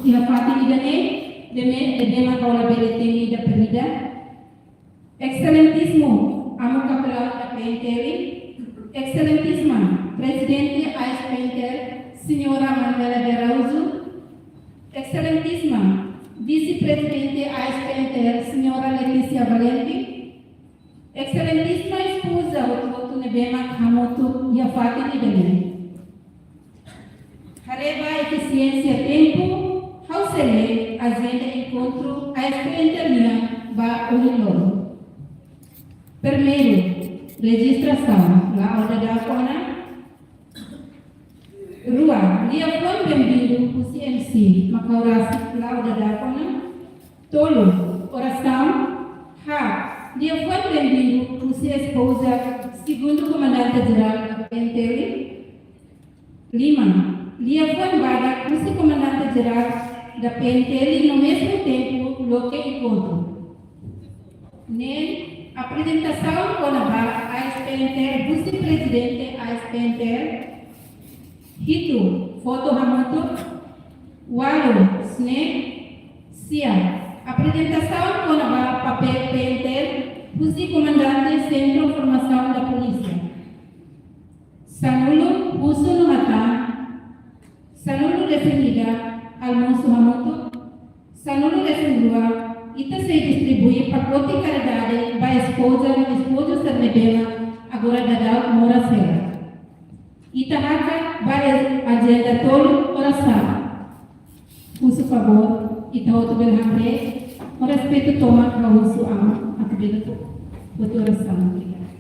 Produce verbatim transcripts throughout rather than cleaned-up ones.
Iha fatin ida-ne'e, ne'ebé, ne'ebé mak ha'u labele temi ida per ida. Excelentíssimo Amu Kapelão da P N T L, Excelentíssima Presidente A S P N T L, Senhora Manuela de Araújo, Excelentíssima Vice-Presidente A S P N T L, Senhora Letícia Valente, Excelentíssima espoza hotu-hotu ne'ebé mak hamutuk iha fatin ida-ne'e. Haree ba efisiénsia tempu, ha'u sei lee ajenda enkontru A S P N T L nian ba ohin loron. Primeiru, rejistrasaun, la'o daudauk ona. Rua, liafuan benvindu husi M C, mak ha'u rasik la'o daudauk ona. Tolu, orasaun. Haat, liafuan benvindu husi espoza Segundu Komandante Jerál da P N T L. Lima, liafuan badak husi Komandante Jerál da P N T L no mezmu tempu loke enkontru. Neen, aprezentasaun kona-ba A S P N T L husi Prezidente A S P N T L. Hitu, foto hamutuk. Ualu, snack. Sia, aprezentasaun kona-ba papél P N T L husi Komandante Sentru Formasaun da Polísia. Sanulu, husu no hatán. Sanulu-resin-ida, almosu hamutuk. Sanulu-resin-rua, ita sei distribui pakote karidade ba espoza no espozu sira ne'ebé mak agora daudauk moras hela. Ita hakat ba ajenda tolu, orasaun. Husu favór, ita hotu bele hamriik, ho respeitu tomak ha'u husu Amu atu bele foti orasaun. Obrigada.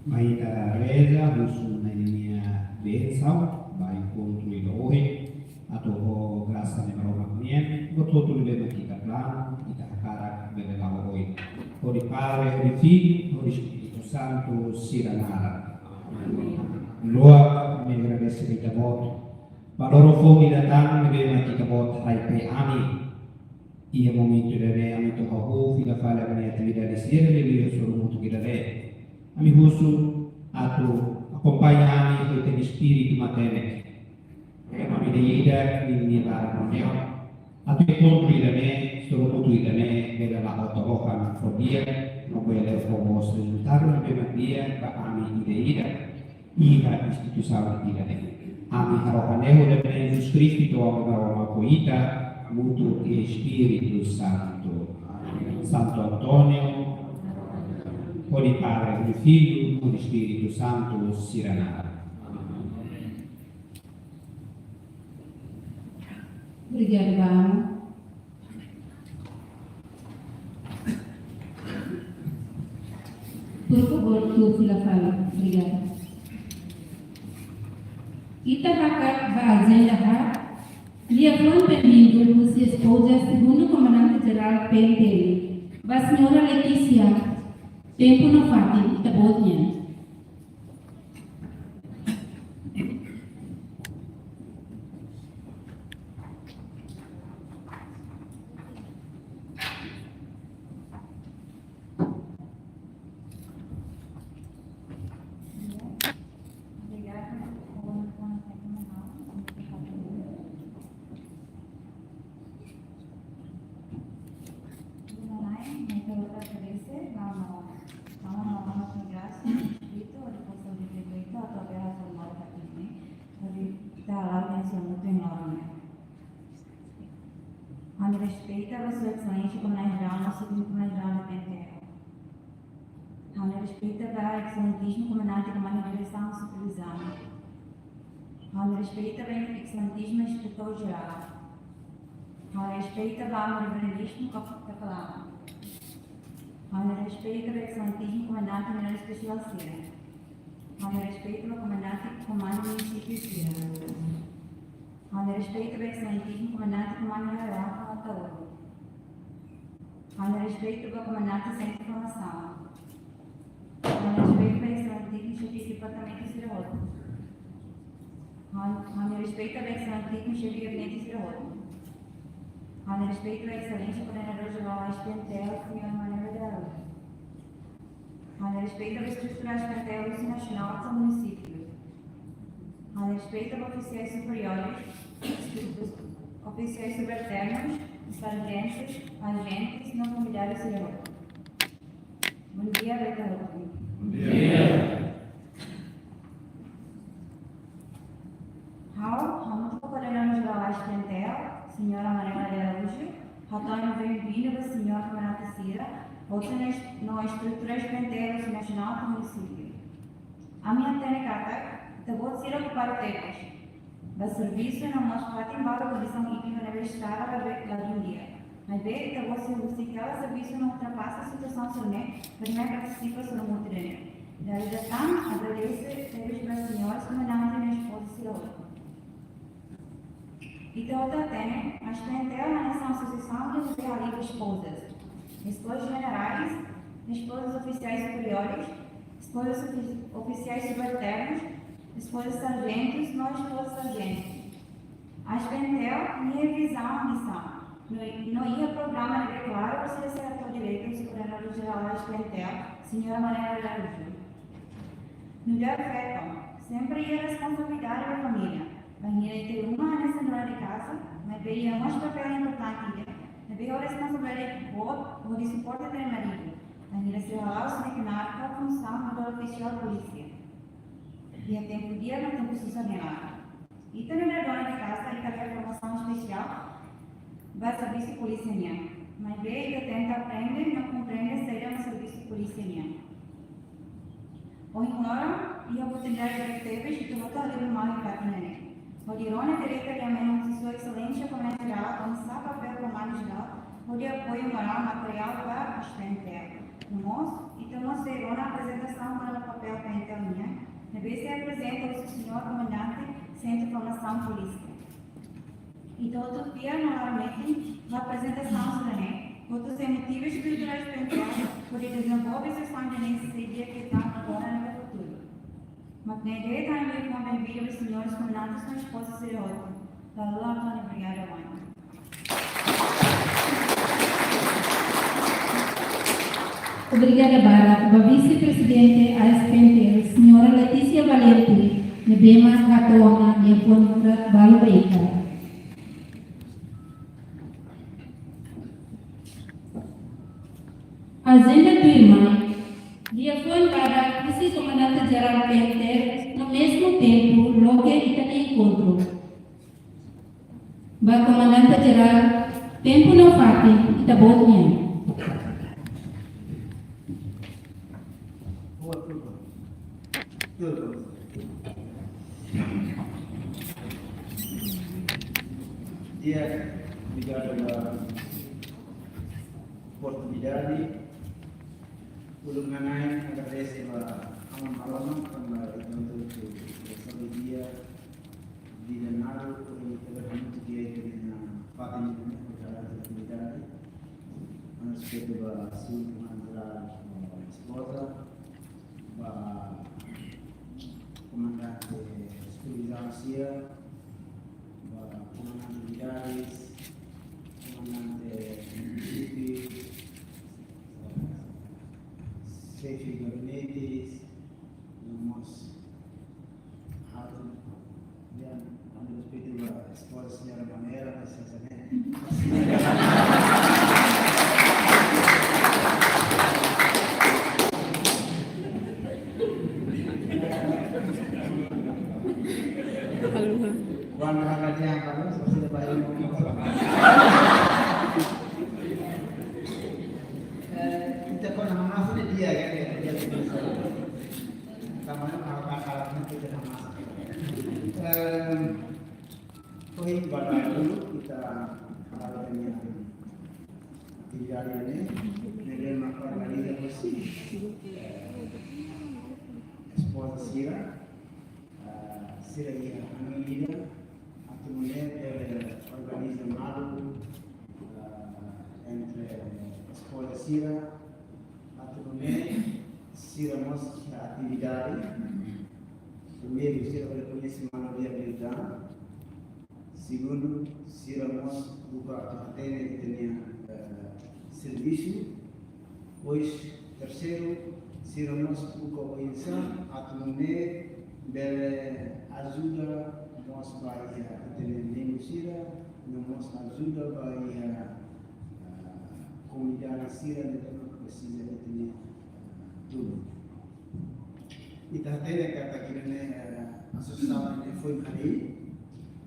Mai ita reza, husu Nai ninia bensaun ba enkontru ida ohin, atu ho grasa ne'e Maromak nian, buat hotu ne'ebé mak ita planu, ita hakarak bele la'o oin. Hodi Padre, hodi Filho, hodi Espíritu Santo sira naran. Loron, ami agradese ba Ita-Boot ba loron foun ida tan ne'ebé mak Ita-Boot haraik fali ami. Iha momentu ida-ne'e ami atu hahú fila fali ami-nia atividade sira liuliu sorumutu ida-ne'e. Ami husu atu akompaña ami ho Ita-nia Espíritu matenek. Ema ida-idak nia laran no neon. Atu enkontru ida-ne'e, sorumutu ida-ne'e, bele la'o to'o lohan fó di'ak, no bele fó mós rezultadu ne'ebé mak di'ak ba ami ida-idak iha instituisaun ida-ne'e. Ami harohan ne'e husi Jesus Kristu, Ita-Boot, Maromak ho ita, hamutuk ho Espíritu Santu. Santu António, hodi Padre, hodi Filho, hodi Espíritu Santu, sira naran. Obrigada, Amu. Por favór, tuur fila fali. Obrigada. Ita hakat ba ajenda haat, liafuan benvindu husi espoza Segundu Komandante Jerál P N T L, ba Señora Letícia, tempu no fatin Ita-Boot nian. Tudo mais, muito obrigada, Maromak nia grasa, Espíritu, hodi fó saúde perfeita, através do amor da Virgem, hodi ita hala'o hanesan hamutuk iha loron ne'e. Ha'u-nia respeitu ba Sua Exelénsia Komandante Jerál, Segundu Komandante Jerál da P N T L. Ha'u-nia respeitu ba Exelentíssimo Komandante Komando Diresaun Supervizaun. Ha'u-nia respeitu ba Exelentíssimo Inspetór Jerál. Ha'u-nia respeitu ba Amu Reverendíssimo Kap-, Kapelão. Ha'u-nia respeitu ba Exelentíssimo Komandante Unidade Espesiál sira. Ha'u-nia respeitu ba Komandante Komandu Munisípiu sira. Ha'u-nia respeitu ba Exelentíssimo Komandante Komandu Jerál Mota Ouro. Ha'u-nia respeitu ba Komandante Sentru Formasaun. Ha'u-nia respeitu ba Exelentíssimo Xefe Departamentu sira hotu. Ha'u-, ha'u-nia respeitu ba Exelentíssimo Xefe Gabinete sira hotu. Ha'u-nia respeitu ba Exelénsia Koordenadór Jerál A S P N T L, Señora Manuela de Araújo. Ha'u-nia respeitu ba estrutura A S P N T L husi nasionál to'o munisípiu. Ha'u-nia respeitu ba ofisiais superiores, ofisiais subalternos, sarjentus, ajentes no konvidadu sira hotu. Bom dia, Beta Hotu. Bom dia. Ha'u, hamutuk ho Koordenadora Jerál AES-PNTL, Señora Manuela de Araújo, hato'o benvindu ba señór komandante sira, hotu no estrutura AES-PNTL nasionál ka munisípiu. Ami hatene katak ita-boot sira okupadu tebes ba servisu no mós fatin balu kondisaun iha ne'ebé estrada la bele, la dún di'ak. Maibé ita-boot sira husik hela servisu no ultrapasa situasaun sira-ne'e, para bele partisipa sira hotu iha ne'e. Dala ida tan, agradese tebes ba señór komandante no espoza sira hotu. Ita hotu hatene, AES-PNTL hanesan asosiasaun ne'ebé halibur espoza. Espoza jenerais, espoza ofisiais superiores, espoza ofi-, ofisiais subalternos, espoza sarjentus no espoza sarjentu. AES-PNTL iha vizaun, misaun, no, no iha programa ne'ebé klaru, husi sira atu direta husi Koordenadora Jerál AES-PNTL, Señora Manuela de Araújo. Nu'udar feto, sempre iha responsabilidade ba família. Bainhira ita iha uma hanesan dona de casa, maibé iha mós papél importante ida, ne'ebé ho responsabilidade boot hodi suporta ita-nia maridu. Bainhira sira hala'o sira-nia knaar ka funsaun nu'udar ofisiál polísia. Iha tempu di'ak no tempu susar nia laran. Ita nu'udar dona de casa, ita iha formasaun espesiál ba servisu polísia nian. Maibé ita tenta aprende no komprende saida mak servisu polísia nian. Ohin loron, iha oportunidade di'ak tebes ita hotu halibur malu iha fatin ne'e, hodi rona direta di'ak liu husi Sua Exelénsia Komandu Jerál, oinsá papél Komandu Jerál hodi apoiu morál materiál ba AES-PNTL. No mós, ita mós sei rona aprezentasaun kona-ba papél PNTL nian, ne'ebé sei aprezenta husi señór komandante Sentru Formasaun Polísia. Ita hotu fiar no laran-metin ba aprezentasaun sira-ne'e, hotu sei motiva estrutura AES-PNTL hodi dezenvolve sua estandinense sei di'ak liután agora no futuru. Mak ne'e de'it, ami fó benvindu ba señores komandantes no espoza sira hotu. Lalu, António, obrigada, mãe. Obrigada barak ba Vise-Prezidente AES-PNTL, Señora Letícia Valente, ne'ebé mak hato'o ona nia fuan-furak balu ba ita. Ajenda tuirmai, liafuan badak husi Komandante Jerál PNTL, no mezmu tempu loke ita-nia enkontru. Ba Komandante Jerál, tempu no fatin ita-boot nian. Di'ak, obrigadu ba oportunidade. Uluk nanain agradese ba Aman Maromak tanba ita hotu-hotu saúde di'ak, vida naruk, hodi ita bele hamutuk iha ita-nia fatin ne'e, hodi hala'o ita-nia atividade. Ho respeitu ba Señór Komandante Jerál, ba espoza, ba komandante supervizór sira, ba komandante unidades, komandante munisípiu, xefe gabinete, no mós ha'u, ya, ami respeita ba espoza señora Manuela, mas essa, né? Kuandu ha'u la dehan, kalau sesuai ba ilmu. Eh, ita kona hamasa ne'e di'ak, ya, ya, ya. Tanba ne'e ha'u hakarak ne'e ita hamasa. Em, ohin badak dulu ita hala'o ita-nia atividade ne'e, ne'ebé mak organiza husi, eh, espoza sira, ah, sira iha hanoin ida, atu nune'e bele organiza malu, ah, entre espoza sira, atu nune'e sira mós iha atividade. Primeiru, sira bele koñese malu di'ak liután. Segundu, sira mós buka atu hatene ita-nia, eh, servisu. Depois, terseiru, sira mós buka oinsá atu nune'e bele ajuda mós ba iha ita-nia membru sira, no mós ajuda ba iha, ah, komunidade sira ne'ebé mak presiza ita-nia, ah, tulun. Ita hatene katak ita-nia, ah, asosiasaun ne'e foin harii,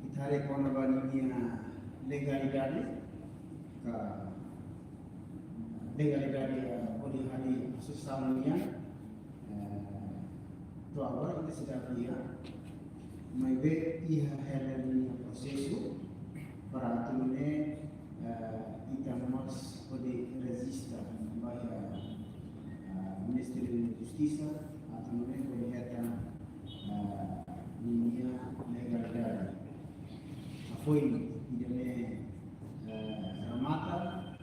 ita haree kona-ba ninia legalidade, ka legalidade, ah, hodi harii asosiasaun nian, eh, to'o agora ita seidauk iha. Maibé iha hela ninia prosesu para atu nune'e, eh, ita mós hodi rejista ba iha, eh, Ministériu Justisa, atu nune'e hodi hetan, eh, ninia legalidade. Hafoin ida-ne'e, eh, remata,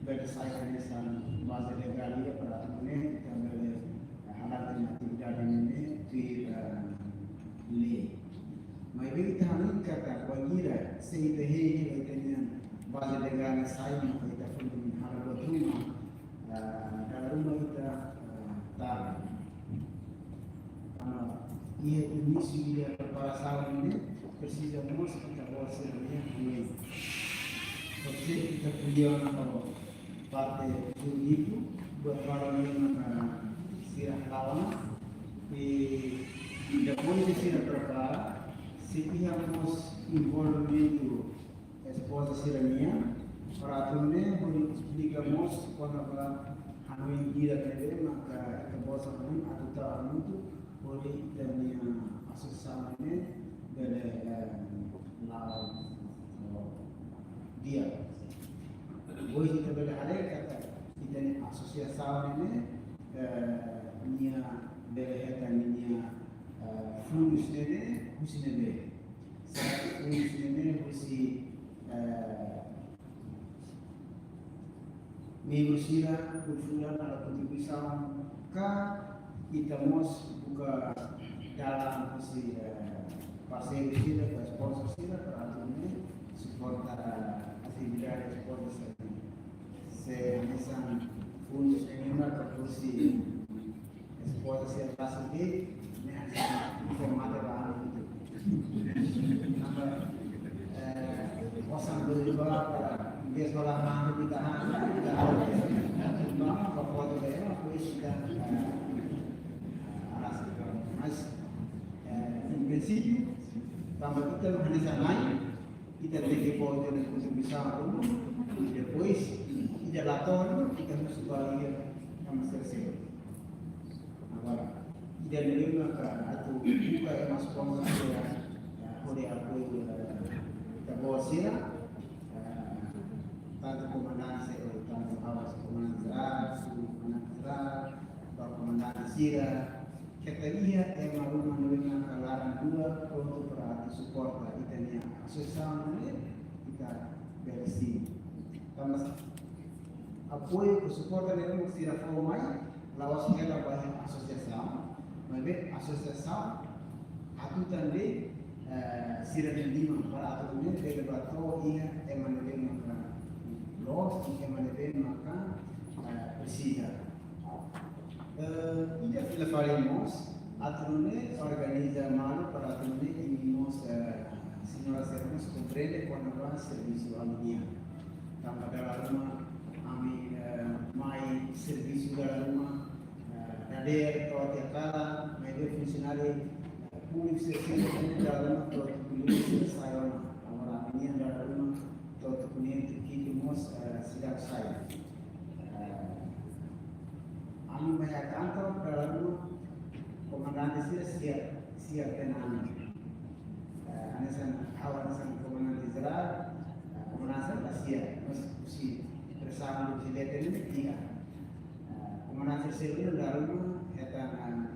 bele sai hanesan baze legál ida para atu nune'e ita bele, eh, hala'o ita-nia atividade ne'e tuir, eh, lei. Maibé ita hanoin katak bainhira se ita hein hela ita-nia baze legál ne'e sai, maka ita foin halo buat ruma, eh, dala ruma ita, eh, tarde. Karena iha inísiu iha preparasaun ne'e presiza mós ita-boot sira-nia hanoin. Porque ita ko'alia ona ho parte jurídiku, buat balu ne'e mak sira hala'o ona. I depois de sira prepara, sei iha mós envolvimentu espoza sira-nian, para atu nune'e hodi esplika mós kona-ba hanoin hirak ne'ebé maka ita-boot sira-nian atu tau hamutuk hodi ita-nia asosiasaun ne'e bele, eh, la'o, eh, di'ak. Depois ita bele haree katak ita-nia asosiasaun ne'e, eh, nia bele hetan ninia, eh, fundus ne'e husi ne'ebé. Sira fundus ne'e husi, eh, membru sira, fulan-fulan halo kontribuisaun ka ita mós buka dalan husi, eh, parseiru sira, ka sponsor sira, para atu nune'e suporta atividade espoza sira. Se hanesan fundus ne'e mak husi espoza sira rasik de'it, ne'e hanesan informasi ba ami. Tanba, eh, osan dulu ba, para bias ba la mano kita, kita harus, mama, ba foto ba ema, depois ita, eh, rasik. Mas, eh, em princípio, tanba ita hanesan na'in, ita tenke fó ita-nia kontribuisaun ruma, depois, ida la to'o, ita mós bá iha ema seluk. Agora, ida-ne'e maka atu buka ema sponsor sira, eh, hodi apoiu, eh, ita-boot sira, eh, tantu komandante, eh, tantu awas komandante jerál, subu komandante jerál, ba komandante sira, keta iha ema ruma ne'ebé mak laran-luak prontu para atu suporta ita-nia asosiasaun ne'e, ita bele simu. Tanba apoiu ka suporta ne'e mak sira fó mai, la'ós hela ba iha asosiasaun, maibé asosiasaun hatutan de'it, eh, sira-nia liman para atu nune'e bele bá to'o iha ema ne'ebé maka loos, ema ne'ebé maka, eh, presiza. Eh, ida fila fali mós, atu nune'e organiza malu para atu nune'e imi mós, eh, señora sira mós komprende kona-ba servisu ami nian. Tanba dala ruma ami, eh, mai servisu dala ruma, eh, dadeer to'o tiha kalan, maibé funsionáriu, eh, públiku sira dala ruma to'o tiha kalan sai ona. Agora ami nian dala ruma to'o tiha kalan mós, eh, seidauk sai. Eh, ami mai iha kantor, dala ruma komandante sira siap, siap tena ami. Eh, hanesan, ha'u hanesan komandante jerál, eh, komandante jerál la siap, mas husi presaun husi leten ne'e iha. Eh, komandante sira dala ruma hetan, eh,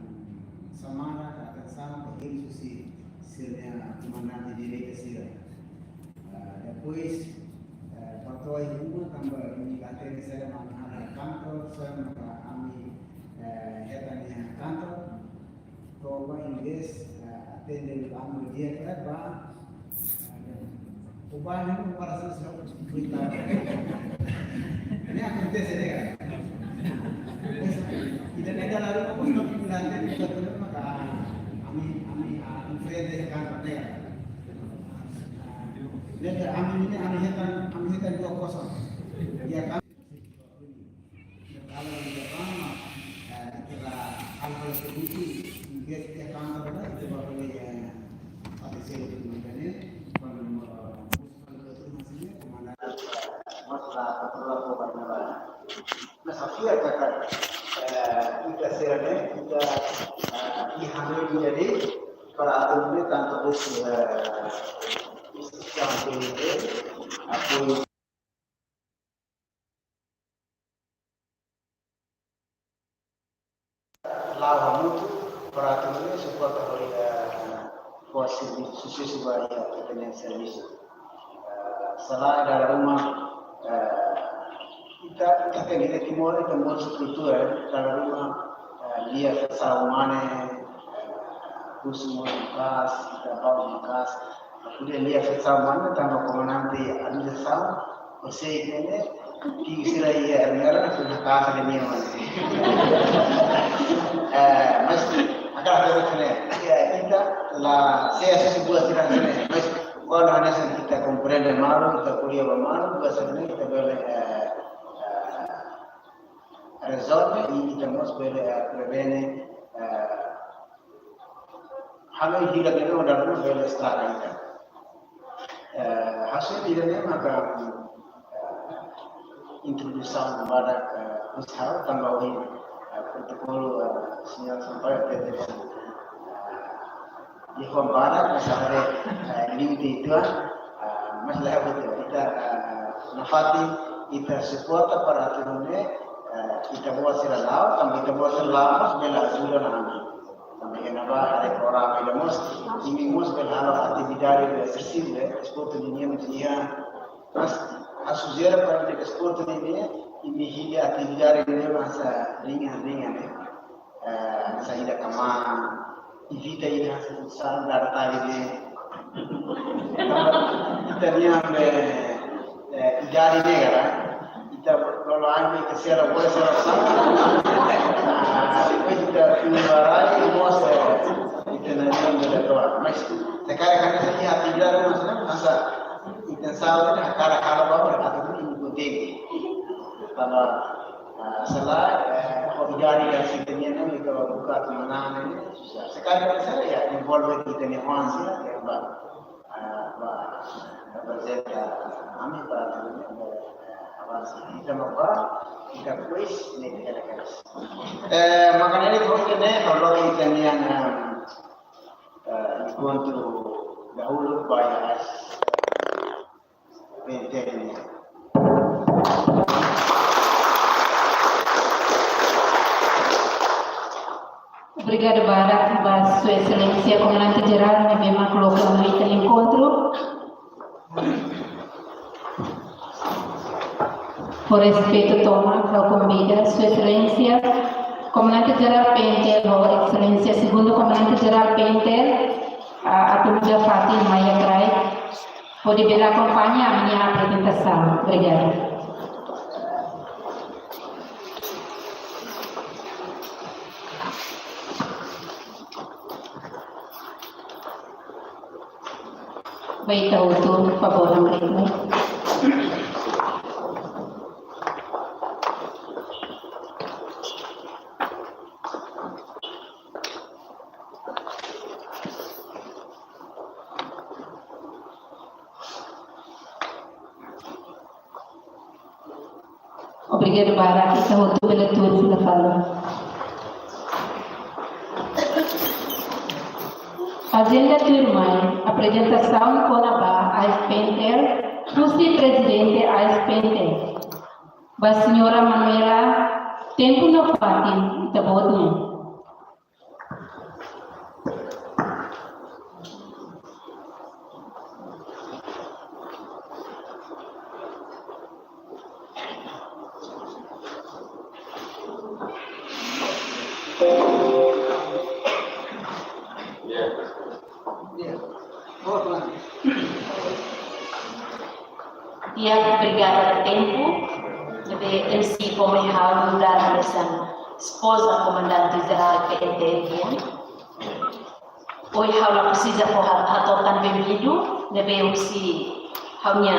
xamada, ka atensaun, ka hili husi sira-nia komandante direta sira. Ah, depois, eh, para to'o iha uma tanba imi la hatene saida mak ami halo iha kantor, saida mak ami, eh, hetan iha kantor. To'o ba inglés, eh, atende ami di'ak, eh, ba, eh, o ba ne'e para sira sira kuita. Ne'e akontese ne'e ka. Ida-ne'e dala ruma mós ami la hatene, maka ami, ami, ah, enfrenta iha kantor ne'e ka. Jadi, ami ini, ami hetan, ami hetan dua kosong. Ya kan? Kalau di Jepang, eh, kira hal-hal seperti itu, dia, dia kantor, itu baru yang pada saya itu, makanya, kalau, eh, kalau itu maksudnya, komandan, masalah kontrol apa, Mas Sofia kata, eh, ita sira ne'e, ita, eh, iha ne'e menjadi para atu ne'e tanto bos, eh, instituisaun P N T, apoiu la'o hamutuk para atu nune'e suporta hodi, eh, fó servisu, susesu ba iha ita-nia servisu. Eh, selae dala ruma, eh, ita, ita tenke ida Timor, ita moris kultura, eh, dala ruma, eh, lia fesa umane, eh, husu moris maka'as, ita bau maka'as, ita lia fesa umane, tanba komandante administrasaun, José ne'e, ki'ik sira iha Ermera, sira na kasa de minha mãe. Eh, mas, agora eu vou dizer, eh, ita la sei se buat sira ne'e, mas, kuandu hanesan ita komprende malu, ita ko'alia ba malu, buat sira ne'e, ita bele, eh, eh, rezolve, i ita mós bele, eh, prevene, eh, halo hira de no dala ruma bele estraga ita. Eh, hasil ida-ne'e maka, eh, introdusaun badak, eh, husi ha'u tanba ohin, eh, protokolu, eh, señór Sampaio tebes, eh, iha badak, mas agora, eh, limite uitoan, eh, mas la buat ita, eh, nafatin ita suporta para atu nune'e, eh, ita-boot sira la'o, tanba ita-boot sira la'o, mas bele ajuda ona ami. Tanba iha ne'ebá haree programa ida mós, imi mós bele halo atividade de asesu, eh, desportu nian, mas ha'u sujere para desportu nian, imi hili atividade ne'ebé mós, eh, ringan-ringan, eh. Eh, saida kama, evita ida hanesan futsal, dada tali ne'e. Ita-nia, eh, eh, idade ne'e, kan? Ita loloos ami ke sela bola sela sa. Ah, depois ita tun barai, mós, eh, ita-nia bela toa. Mas, se karik kan, se iha atividade, mas, hanesan, ita sabe, né? Hakarak halo ba, atu imi kontente. Tanba, ah, selae, eh, idade ida ita-nian, ne'e, ita buka atu manán, ne'e, susar. Se karik kan, se iha, envolve ita-nia oan sira, ya, ba, ah, ba, reprezenta ami ba, eh, avansa. Ita mak ba, ita depois, ne'e, ita kala keras. Eh, maka ne'e, depois, ne'e, halo ita-nian, eh, eh, enkontru dahuluk ba iha, eh, P N T L nian. Obrigadu barak ba Sua Exelénsia Komandante Jerál, ne'ebé mak loke ami iha enkontru. Ho respeitu tomak, ha'u konvida Sua Exelénsia Komandante Jerál P N T L, ho Exelénsia Segundu Komandante Jerál P N T L, ah, atu nu'udar fatin mai iha kraik, hodi bele akompaña ami-nia aprezentasaun. Obrigadu. Ba ita hotu, favór, hamriik mai. Obrigadu barak, ita hotu bele tuur fila fali. Ajenda tuirmai, aprezentasaun kona-ba A S P N T L, husi Prezidente A S P N T L. Ba Señora Manuela, tempu no fatin, ita-boot nian. Di'ak, obrigada ba tempu ne'ebé M C fó mai ha'u nu'udar hanesan espoza Komandante Jerál P N T L nian. Ohin ha'u la presiza fó ha-, hato'o tan benvindu ne'ebé husi Ha'u-nia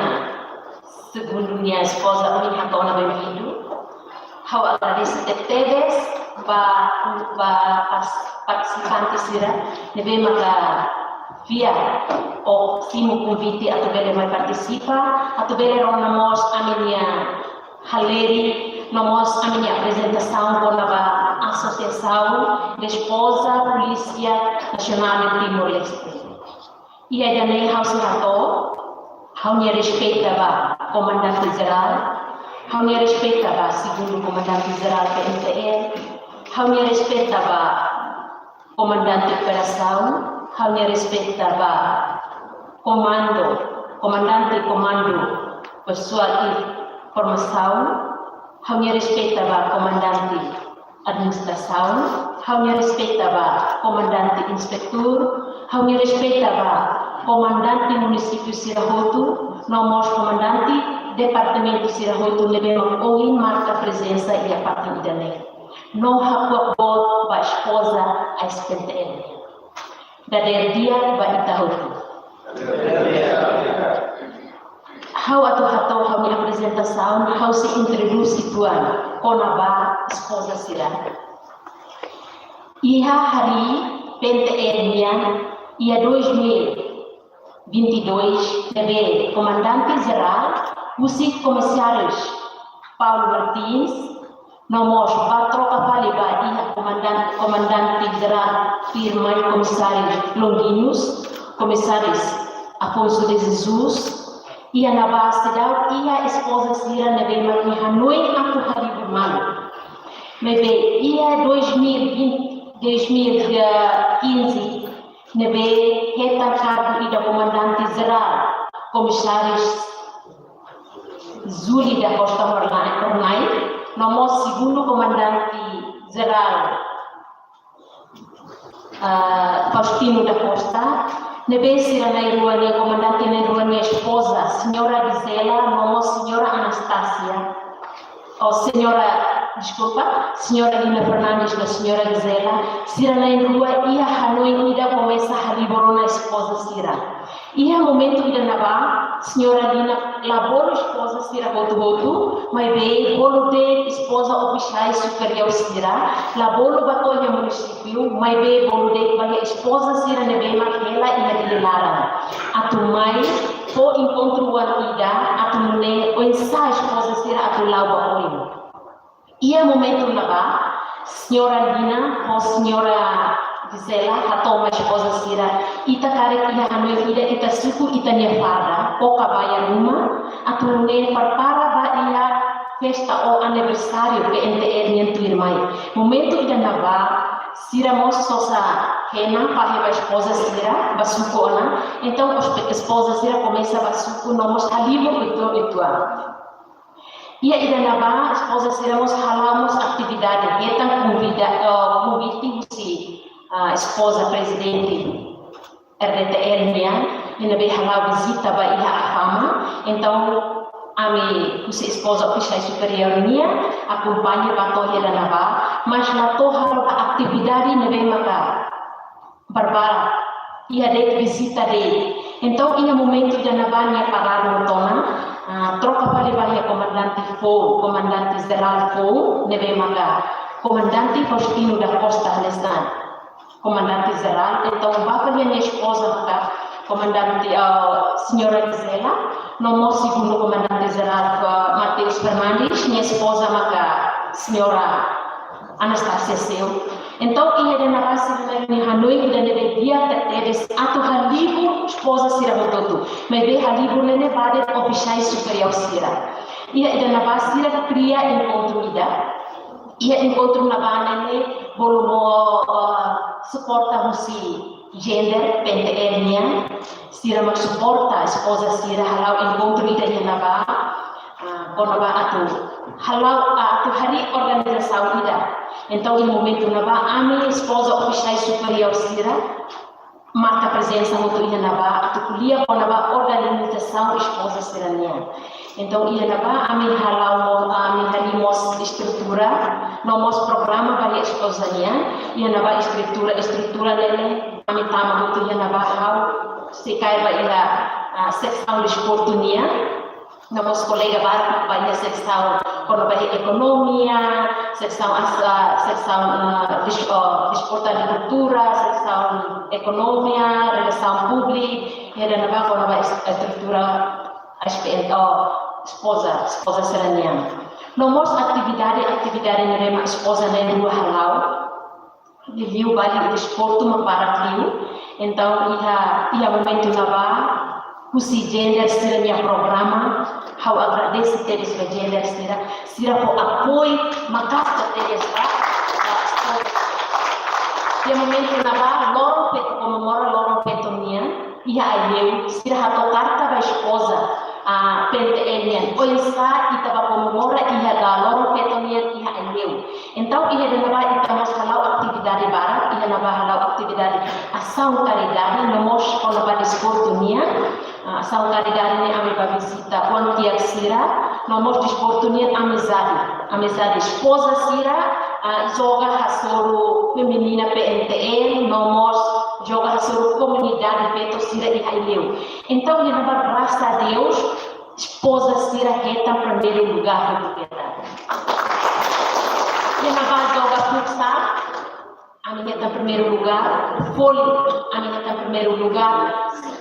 segundu nia espoza, ha'u hato'o ona benvindu. Ha'u agradese tebetebes ba, ba pas-, partisipante sira ne'ebé maka fiar ou simu konvite atu bele mai partisipa, atu bele rona mós ami-nia halerik, no mós ami-nia aprezentasaun kona-ba Asosiasaun Espoza Polísia Nasionál de Timor-Leste. Iha ida-ne'e ha'u sei hato'o ha'u-nia respeitu ba Komandante Jerál, ha'u-nia respeitu ba Segundu Komandante Jerál P N T L, ha'u-nia respeitu ba Komandante Operasaun, ha'u-nia respeitu ba Komandu, Komandante Komandu Pesoál i Formasaun, ha'u-nia respeitu ba Komandante Administrasaun, ha'u-nia respeitu ba Komandante Inspetór, ha'u-nia respeitu ba Komandante Munisípiu sira hotu, no mós Komandante Departamentu sira hotu ne'ebé mak ohin marka prezensa iha fatin ida-ne'e. No hakuak boot ba espoza AES P N T L. Dadeer di'ak ba ita hotu. Ha'u atu hato'o ha'u-nia aprezentasaun, ha'u sei introdús uitoan kona-ba espoza sira. Iha harii P N T L nian, iha dois mil vinte e dois, ne'ebé Komandante Jerál, husi Komisáriu Paulo Martins, no mós ba troka fali ba iha Komandan-, Komandante Jerál tuirmai Komisáriu Longuinhos, Komisáriu Afonso de Jesus, iha ne'ebá seidauk iha espoza sira ne'ebé mak nia hanoin atu halibur malu. Maibé iha dois mil e vinte, dois mil e quinze, ne'ebé hetan kargu ida Komandante Jerál, Komisáriu Júlio da Costa Hornai, Hornai, no mós Segundu Komandante Jerál, ah, Faustino da Costa, ne'ebé sira na'in-rua nia, komandante na'in-rua nia espoza, Señora Gisela, no mós Señora Anastácia. Ou Señora, deskulpa, Señora Lina Fernandes no Señora Gisela, sira na'in-rua iha hanoin ida komesa halibur ona espoza sira. Iha momentu ida ne'ebá, Señora Lina la bolu espoza sira hotu-hotu, maibé bolu de'it espoza ofisiál superiór sira, la bolu ba to'o iha munisípiu, maibé bolu de'it ba iha espoza sira ne'ebé mak hela iha Dili laran. Atu mai fó enkontru oan ida, atu nune'e oinsá espoza sira atu la'o ba oin. Iha momentu ne'ebá, Señora Lina ho Señora Gisela hato'o mai espoza sira, ita karik iha hanoin ida, ita suku ita-nia farda, ou kabaia ruma, atu nune'e prepara ba iha festa ou aniversáriu P N T L nian tuirmai. Momentu ida ne'ebá, sira mós sosa hena fahe ba espoza sira, ba suku ona. Entaun, os-, espoza sira komesa ba suku no mós halibur uitoan-uitoan. Iha ida ne'ebá, espoza sira mós hala'o mós atividade, hetan konvida, eh, konvite husi, ah, espoza prezidente R D T L nian, nia ne'ebé hala'o vizita ba iha Afama. Entaun, ami husi espoza ofisiál superiór nian akompaña ba to'o iha ida ne'ebá, mas la to'o halo ba atividade ne'ebé maka barbarak, iha de'it vizita de'it. Entaun, iha momentu ida ne'ebá nia paradu hotu ona, ah, troka fali ba iha komandante foun, komandante jerál foun, ne'ebé maka Komandante Faustino da Costa hanesan komandante jerál. Entaun, ba fali nia espoza maka komandante, ah, Señora Gisela, no mós segundu komandante jerál, ah, Mateus Fernandes, nia espoza maka Señora Anastácia Seu. Entaun, iha ida ne'ebá sira na'in-rua nia hanoin ida ne'ebé di'ak tebes atu halibur espoza sira hotu-hotu. Maibé halibur ne'e ba de'it ofisiál superiór sira. Iha ida ne'ebá sira kria enkontru ida. Iha enkontru ne'ebá ne'e bolu mós, eh, suporta husi Gender P N T L nian. Sira mak suporta espoza sira hala'o enkontru ida iha ne'ebá, ah, kona-ba atu hala'o, ah, atu harii organizasaun ida. Entaun, iha momentu ne'ebá, ami espoza ofisiál superiór sira marka prezensa hotu iha ne'ebá, atu ko'alia kona-ba organizasaun espoza sira-nian. Entaun, iha ne'ebá, ami hala'o, ami harii mós estrutura, no mós programa ba iha espoza nian. Iha ne'ebá estrutura, estrutura ne'e, ami tama hotu iha ne'ebá, ha'u sei kaer ba iha ah, seksaun desportu nian, no mós kolega barak ba iha seksaun kona-ba ekonomia, seksaun as-, ah, seksaun, ah, des-, ah, desportu no kultura, seksaun ekonomia, relasaun públika, iha ida-ne'ebá kona-ba es-, estrutura S P N, oh, espoza, espoza sira-nian. No mós atividade, atividade ne'ebé mak espoza na'in-rua hala'o. Liuliu ba desportu mak barak liu. Entaun, iha, iha momentu ne'ebá, husi gender sira-nia programa, ha'u agradese tebes ba gender sira, sira fó apoiu maka'as tebes ba, ba espoza. Iha momentu ne'ebá, loron feto, komemora loron feto nian, iha Aileu, sira hato'o karta ba espoza, ah, P N T L nian. Oinsá ita bá komemora iha loron feto nian iha Aileu. Entaun, iha ida-ne'ebá ita mós hala'o atividade barak, iha ne'ebá hala'o atividade asaun karidade, no mós kona-ba desportu nian, ah, asaun karidade ne'e ami bá vizita oan-kiak sira, no mós desportu nian amizade. Amizade espoza sira, ah, joga hasoru feminina P N T L, no mós joga hasoru komunidade feto sira iha Aileu. Entaun, iha ne'ebá, grasas a Deus, espoza sira hetan primeiru lugár iha Liberdade. Iha ne'ebá joga futsal, ami hetan primeiru lugár, voli, ami hetan primeiru lugár,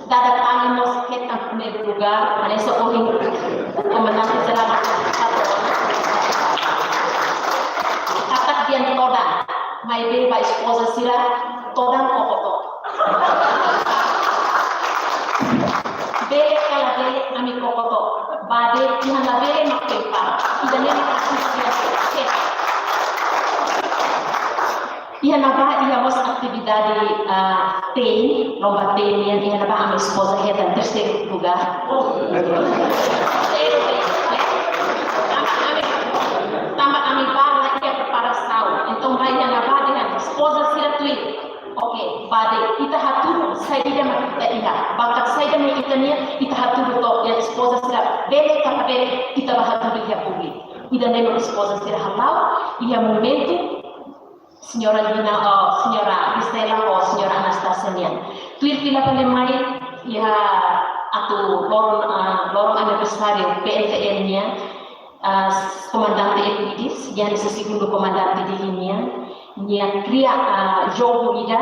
dada tali mós hetan primeiru lugár, hanesan ohin komandante jerál katak dehan todan, maibé ba espoza sira todan koko took. Bele ka la bele ami koko took, ba de'it iha ne'ebé mak prepara, ida-ne'e mak atu sira hetan. Iha ne'ebá iha mós atividade, ah, tein, lomba tein nian, iha ne'ebá ami espoza hetan terseiru lugár. Terseiru, eh? Tanba ami, tanba ami bá la iha preparasaun. Entaun, ba iha ne'ebá dehan espoza sira tuir. Oke, ba de'it ita hatudu saida mak ita iha. Bakat saida mak ita-nian, ita hatudu took, iha espoza sira bele ka la bele, ita bá hatudu iha públiku. Ida-ne'e mak espoza sira hala'o, iha momentu Señora Lina, oh, Señora Gisela, oh, Señora Anastasia nian. Tuir fila fali mai, iha atu loron, ah, loron aniversáriu P N T L nian, ah, komandante Euclides, nia hanesan segundu komandante Dili nian, nia kria, ah, jogu ida,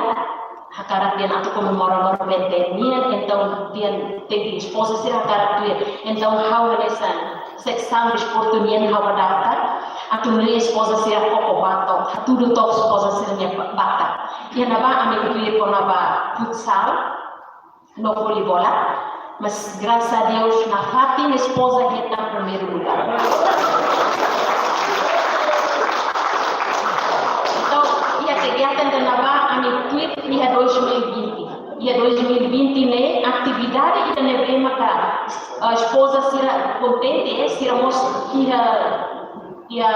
hakarak dehan atu komemora loron P N T L nian, entaun dehan tenke espoza sira hakarak tuir. Entaun ha'u hanesan seksaun desportu nian ha'u bá daftar, atu nune'e espoza sira koko barak took, hatudu took espoza sira-nia ba-, bakat. Iha ne'ebá ami tuir kona-ba futsal, no voli bola, mas grasas a Deus nafatin espoza hetan primeiru lugár. Entaun, iha kegiatan ida-ne'ebá ami tuir iha dois mil e vinte. Iha dois mil e vinte ne'e atividade ida-ne'ebé maka, ah, espoza sira kontente, eh, sira mós iha, iha,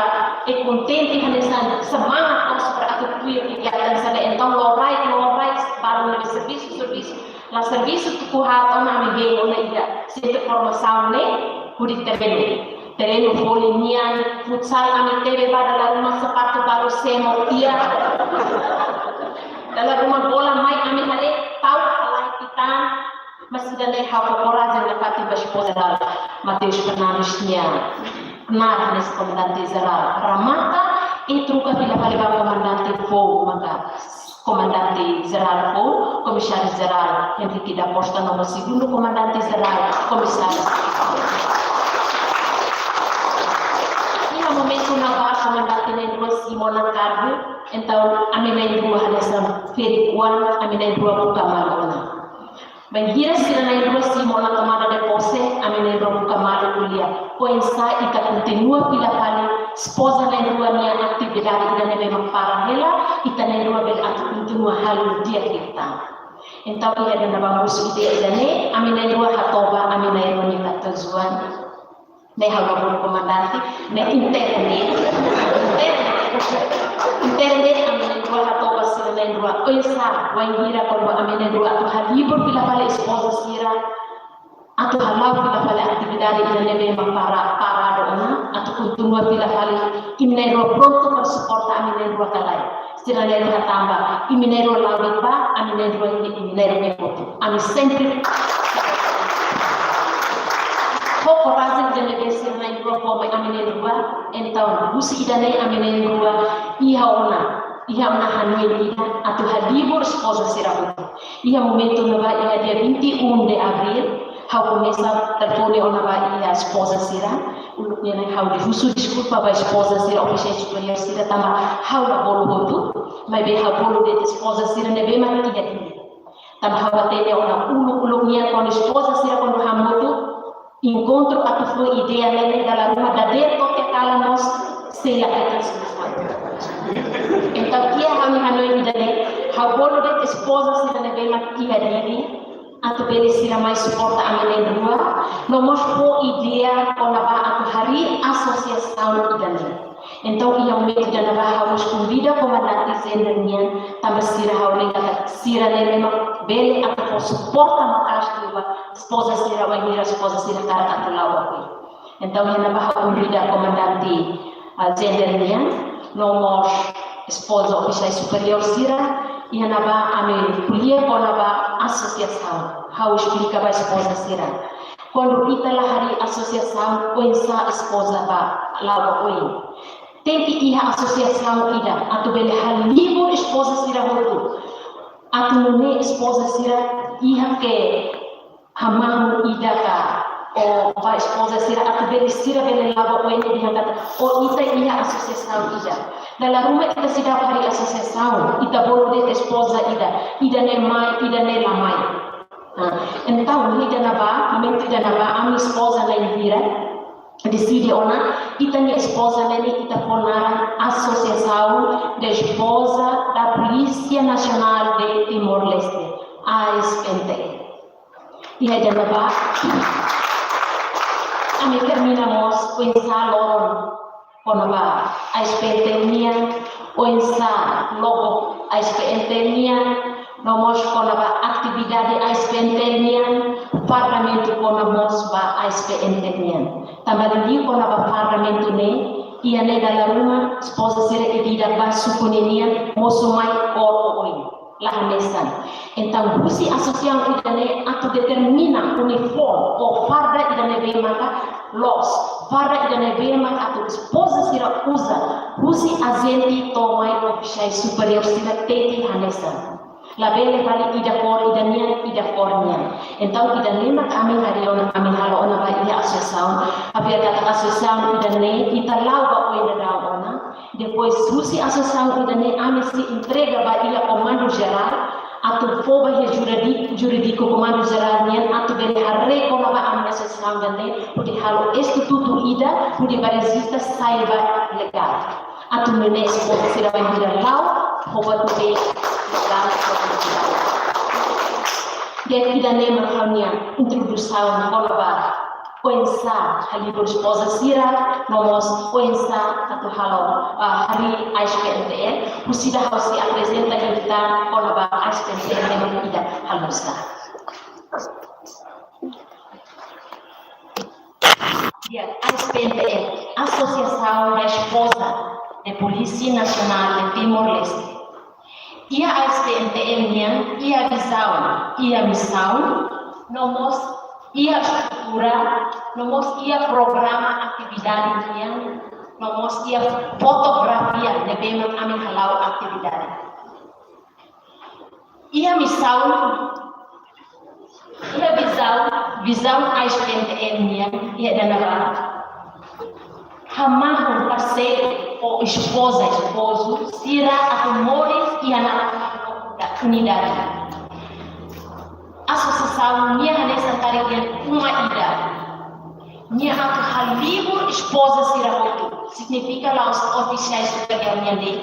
eh, kontente, hanesan semangat mós para atu tuir kegiatan sira. Entaun, loraik, loraik, balu ne'ebé servisu, servisu, la servisu tuku haat ona ami hein ona iha sentru formasaun ne'e, hodi terrenu. Terrenu voli nian, futsal ami tebe ba dala ruma sapatu balu semo tiha. Dala ruma bola mai ami haree, tau halai titan. Mas ida-ne'e ha'u fó korajen nafatin ba espoza jerál Mateus Fernandes nian. Knaar hanesan komandante jerál. Remata, i troka fila fali ba komandante foun, maka komandante jerál foun, komisáriu jerál Henrique da Costa no mós segundu komandante jerál, komisáriu. Iha momentu ne'ebá komandante na'in-rua simu ona kargu, entaun ami na'in-rua hanesan ferik-oan, ami na'in-rua buka malu ona. Bainhira sira na'in-rua simu ona tomada de pose, ami na'in-rua buka malu ko'alia. Oinsá ita kontinua fila fali espoza na'in-rua nia atividade ida-ne'ebé mak para hela, ita na'in-rua bele atu kontinua halo di'ak liután. Entaun, iha ida-ne'ebá mosu ideia ida-ne'e, ami na'in-rua hato'o ba ami na'in-rua nia katuas-oan. Ne'e ha'u labele komandante, ne'e interne. Interne, interne, ami na'in-rua hato'o ba sira na'in-rua. Oinsá, wainhira kona-ba ami na'in-rua atu halibur fila fali espoza sira, atu hala'o fila fali atividade ida-ne'ebé mak para, paradu ona, atu kontinua fila fali, imi na'in-rua prontu para suporta ami na'in-rua ka lae. Sira na'in-rua hatán ba, imi na'in-rua la'o de'it ba, ami na'in-rua, imi na'in-rua nia kotuk. Ami sempre. fó korajen ida ne'ebé sira na'in-rua fó mai ami na'in-rua. Entaun husi ida-ne'e ami na'in-rua iha ona, iha ona hanoin ida atu halibur espoza sira hotu. Iha momentu ne'ebá iha dia vinte e um de abril, ha'u komesa telefone ona ba iha espoza sira. Uluk nian ha'u husu deskulpa ba espoza sira, ofisiál superiór sira tanba ha'u la bolu hotu, maibé ha'u bolu de'it espoza sira ne'ebé mak iha Dili. Tanba ha'u hatene ona uluk-uluk nian kuandu espoza sira kuandu hamutuk enkontru atu fó ideia ne'e dala ruma dadeer to'o iha kalan mós sei la hetan solusaun. Entaun iha ami hanoin ida-ne'e, ha'u bolu de'it espoza sira ne'ebé mak iha Dili atu bele sira mai suporta ami na'in-rua, no mós fó ideia kona-ba atu harii asosiasaun ida-ne'e. Entaun iha momentu ida-ne'ebá ha'u mós konvida komandante Zender nian, tanba sira ha'u hanoin katak sira ne'e memang bele atu fó suporta maka'as liu ba espoza sira, wainhira espoza sira hakarak atu la'o ba oin. Entaun iha ne'ebá ha'u konvida komandante, ah, Zender nian, no mós espoza ofisiál superiór sira, iha ne'ebá ami ko'alia kona-ba asosiasaun. Ha'u esplika ba espoza sira. Kuandu ita la harii asosiasaun, oinsá espoza bá la'o ba oin? Tenke iha asosiasaun ida atu bele halibur espoza sira hotu. Atu nune'e espoza sira iha ke hamahon ida ka, ou ba espoza sira atu bele sira bele la'o ba oin dehan katak, oh, ita iha asosiasaun ida. Dala ruma ita seidauk harii asosiasaun, ita bolu de'it espoza ida, ida-ne'e mai, ida-ne'e la mai. Ah, entaun iha ida-ne'ebá, momentu ida-ne'ebá, ami espoza na'in-hira deside ona, ita-nia espoza ne'e ita fó naran Asociação de Esposa da Polícia Nacional de Timor-Leste, A S P N T L. Iha ida-ne'ebá ami determina mós oinsá loron kona-ba A S P N T L nian, oinsá logo A S P N T L nian, no mós kona-ba atividade A S P N T L nian, fardamentu kona mós ba A S P N T L nian. Tanba liuliu kona-ba fardamentu ne'e, iha ne'e dala ruma espoza sira ida-idak ba suku ninian mosu mai kór oioin, la hanesan. Entaun husi asosiasaun ida-ne'e atu determina uniforme ou farda ida ne'ebé maka loos, farda ida ne'ebé mak atu espoza sira uza, husi ajente to'o mai ofisiál superiór sira tenke hanesan. Labele fali ida kór ida nian, ida kór nian. Entaun ida-ne'e mak ami harii ona, ami halo ona ba iha asosiasaun. Apesar katak asosiasaun ida-ne'e ita la'o ba oin daudaun ona. Depois husi asosiasaun ida-ne'e ami sei entrega ba iha Komandu Jerál, atu fó ba iha juridi-, jurídiku Komandu Jerál nian atu bele haree kona-ba ami-nia asosiasaun ida-ne'e, hodi halo estatutu ida, hodi ba rejista sai ba legál. Atu nune'e espoza sira bainhira la'o, fó ba tuir legál, fó ba tuir legál. Jadi ida-ne'e mak ha'u-nia introdusaun kona-ba oinsá halibur espoza sira, no mós oinsá atu halo, ah, harii A S P N T L, husi ida ha'u sei aprezenta ida kona-ba A S P N T L ne'e mak ida halo nu'usá. Di'ak, A S P N T L, Asociação da Esposa de Polícia Nacional de Timor-Leste. Iha A S P N T L nian, iha vizaun, iha misaun, no mós iha estrutura, no mós iha programa atividade nian, no mós iha fotografia ne'ebé mak ami hala'o atividade. Iha misaun, iha vizaun, vizaun A S P N T L nian, iha ida-ne'ebá. Hamahon parseiru ou espoza, espozu, sira atu moris iha naran unidade. Asosiasaun nia hanesan karik dehan uma ida. Nia atu halibur espoza sira hotu. Signifika la'ós ofisiál superiór nian de'it.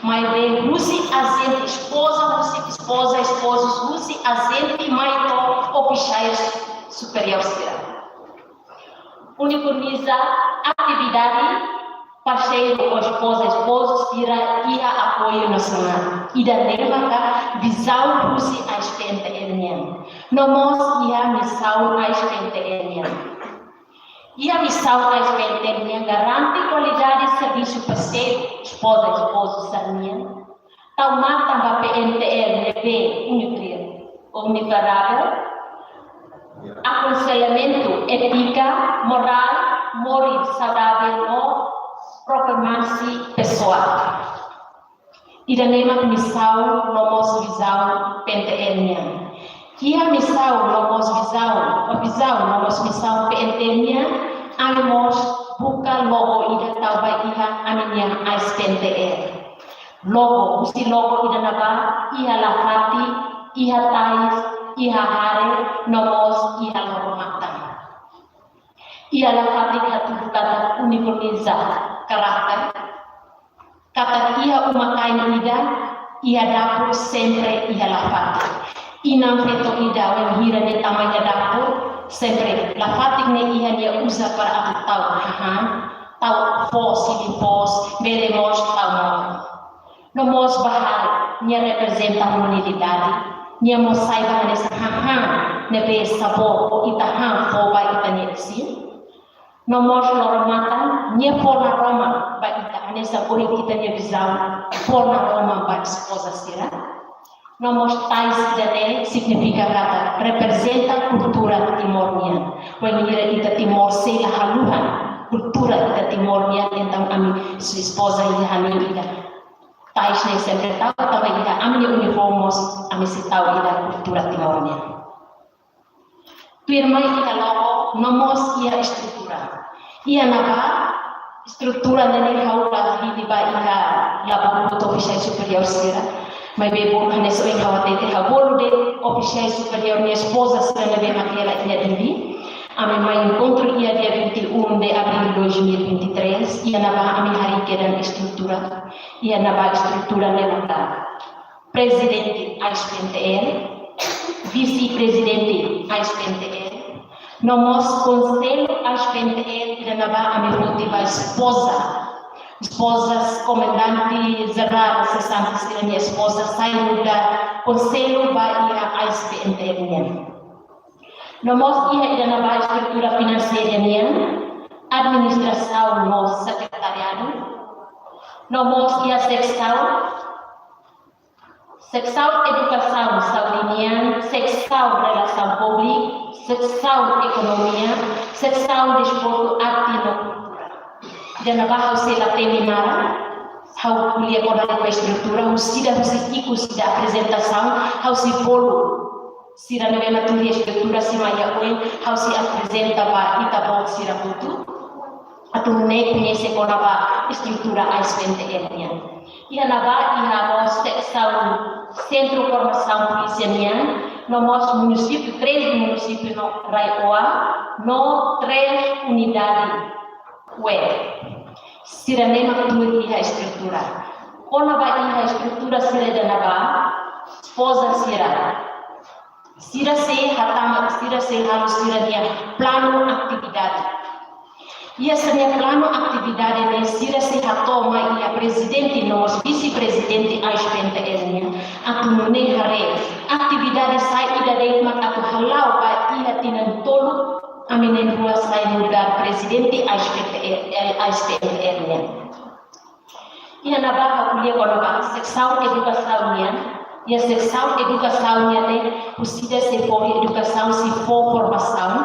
Maibé husi ajente espoza, husi espoza, espozu, husi ajente mai to'o ofisiál superiór sira. Uniformiza atividade parseiru ou espoza, espozu sira iha apoiu nasionál. Ida-ne'e maka vizaun husi A S P N T L nian. No mós iha misaun A S P N T L nian. Iha misaun A S P N T L nian garante kualidade servisu parseiru, espoza, espozu sira-nian. Tau matan ba P N T L ne'ebé unipri-, uniparável. akonselhamentu étika, morál, moris saudavel no performance pesoál. Ida-ne'e mak misaun no mós vizaun P N T L nian. Iha misaun no mós vizaun, vizaun no mós misaun P N T L nian, ami mós buka logo ida tau ba iha ami-nia ais P N T L. Logo, husi logo ida-ne'ebá, iha lafatik, iha tais, iha hare, no mós iha loro-matan. Iha lafatik hatudu katak uniformiza karakter. Katak iha uma-kain ida, iha dapur sempre iha lafatik. Inan-feton ida wainhira nia tama iha dapur, sempre lafatik ne'e iha nia uza para atu tau hahán, tau foos, sili foos, bele mós tau modo. No mós ba hare, nia reprezenta unidade, nia mós sai ba hanesan hahán ne'ebé sabór ita han fó ba ita-nia isin. No mós loro-matan, nia fó naroman ba ita, hanesan ohin ita-nia vizaun fó naroman ba espoza sira. No mós tais ida-ne'e signifika katak reprezenta kultura Timor nian. Wainhira ita Timor sei la haluha kultura ita Timor nian, entaun ami sei espoza iha hanoin ida. Tais ne'e sempre tau, tanba ida ami-nia uniforme mós ami sei tau ida kultura Timor nian. Tuirmai iha logo, no mós iha estrutura. Iha ne'ebá, estrutura ne'e ha'u la hili ba iha labele buka ofisiál superiór sira. Maibé bolu hanesan ohin ha'u hatete, ha'u bolu de'it ofisiál superiór nia espoza sira ne'ebé mak hela iha Dili. Ami mai enkontru iha dia vinte e um de abril dois mil e vinte e três, iha ne'ebá ami harii kedan estrutura. Iha ne'ebá estrutura ne'e maka prezidente ais P N T L, vise-prezidente ais P N T L, no mós konsellu ais P N T L, ida-ne'ebá ami foti ba espoza, espoza komandante jerál, sesante sira-nia espoza sai nu'udar konsellu ba iha ais P N T L nian. No mós iha ida-ne'ebá estrutura finanseira nian, administrasaun no sekretariadu, no mós iha seksaun, seksaun edukasaun saúde nian, seksaun relasaun públika, seksaun ekonomia, seksaun desportu, arte no kultura. Ida-ne'ebá ha'u sei la temi naran, ha'u ko'alia kona-ba estrutura, husi ida husi ikus ida aprezentasaun, ha'u sei bolu sira ne'ebé mak tuir estrutura sira mai iha oin, ha'u sei aprezenta ba ita-boot sira hotu. Atu nune'e koñese kona-ba estrutura ais P N T L nian. Iha ne'ebá iha mós seksaun sentru formasaun polísia nian, no mós munisípiu, treze munisípiu no RAEOA, no três unidade web. Sira-ne'e mak tuir iha estrutura. Kona-ba iha estrutura sira ida-ne'ebá, espoza sira. Sira sei hatama, sira sei halo sira-nia planu atividade. Iha sira-nia planu atividade ne'e sira sei hato'o mai iha prezidente no mós vise-prezidente ais P N T L nian. Atu nune'e haree atividade saida de'it mak atu hala'o ba iha tinan tolu ami na'in-rua sai nu'udar prezidente ais P N T L, ais P N T L nian. Iha ne'ebá ha'u ko'alia kona-ba seksaun edukasaun nian. Iha seksaun edukasaun nian ne'e, husi ida sei fó edukasaun, sei fó formasaun.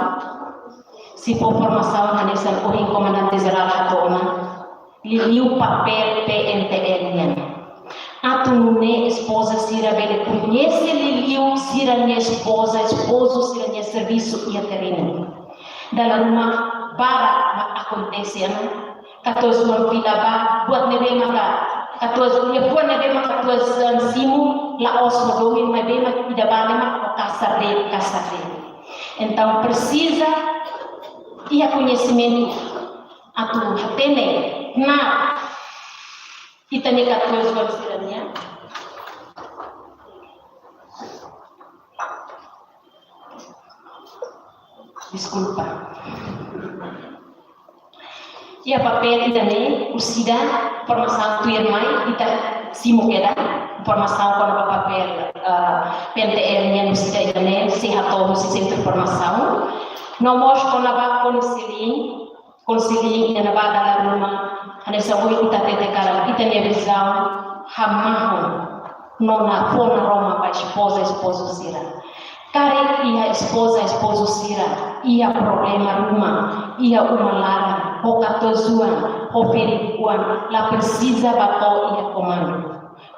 Sei fó formasaun hanesan ohin komandante jerál hato'o ona. Liuliu papél P N T L nian. Atu nune'e espoza sira bele koñese liuliu sira-nia espoza, espozu sira-nia servisu iha terrenu. Dala ruma barak mak akontese ona. Katuas-oan fila ba, buat ne'ebé maka katuas, iha fuan ne'ebé maka katuas-oan simu, la'ós ho domin, maibé mak ida bane mak ho kasar de'it, kasar de'it. Entaun presiza iha koñesimentu atu hatene, na, ita-nia katuas-oan sira-nia. Deskulpa. Iha papél ida-ne'e, husi ida formasaun tuirmai, ita simu kedan, formasaun kona-ba papél, ah, P N T L nian husi ida ida-ne'e, sei hato'o husi sentru formasaun. No mós kona-ba konselin, konselin iha ne'ebá dala ruma, hanesan ohin ita hatete kalan, ita-nia vizaun hamahon no fó naroman ba espoza, espozu sira. Karik iha espoza, espozu sira iha problema ruma, iha uma laran, ho katuas-oan, ho ferik-oan, la presiza bá to'o iha komandu.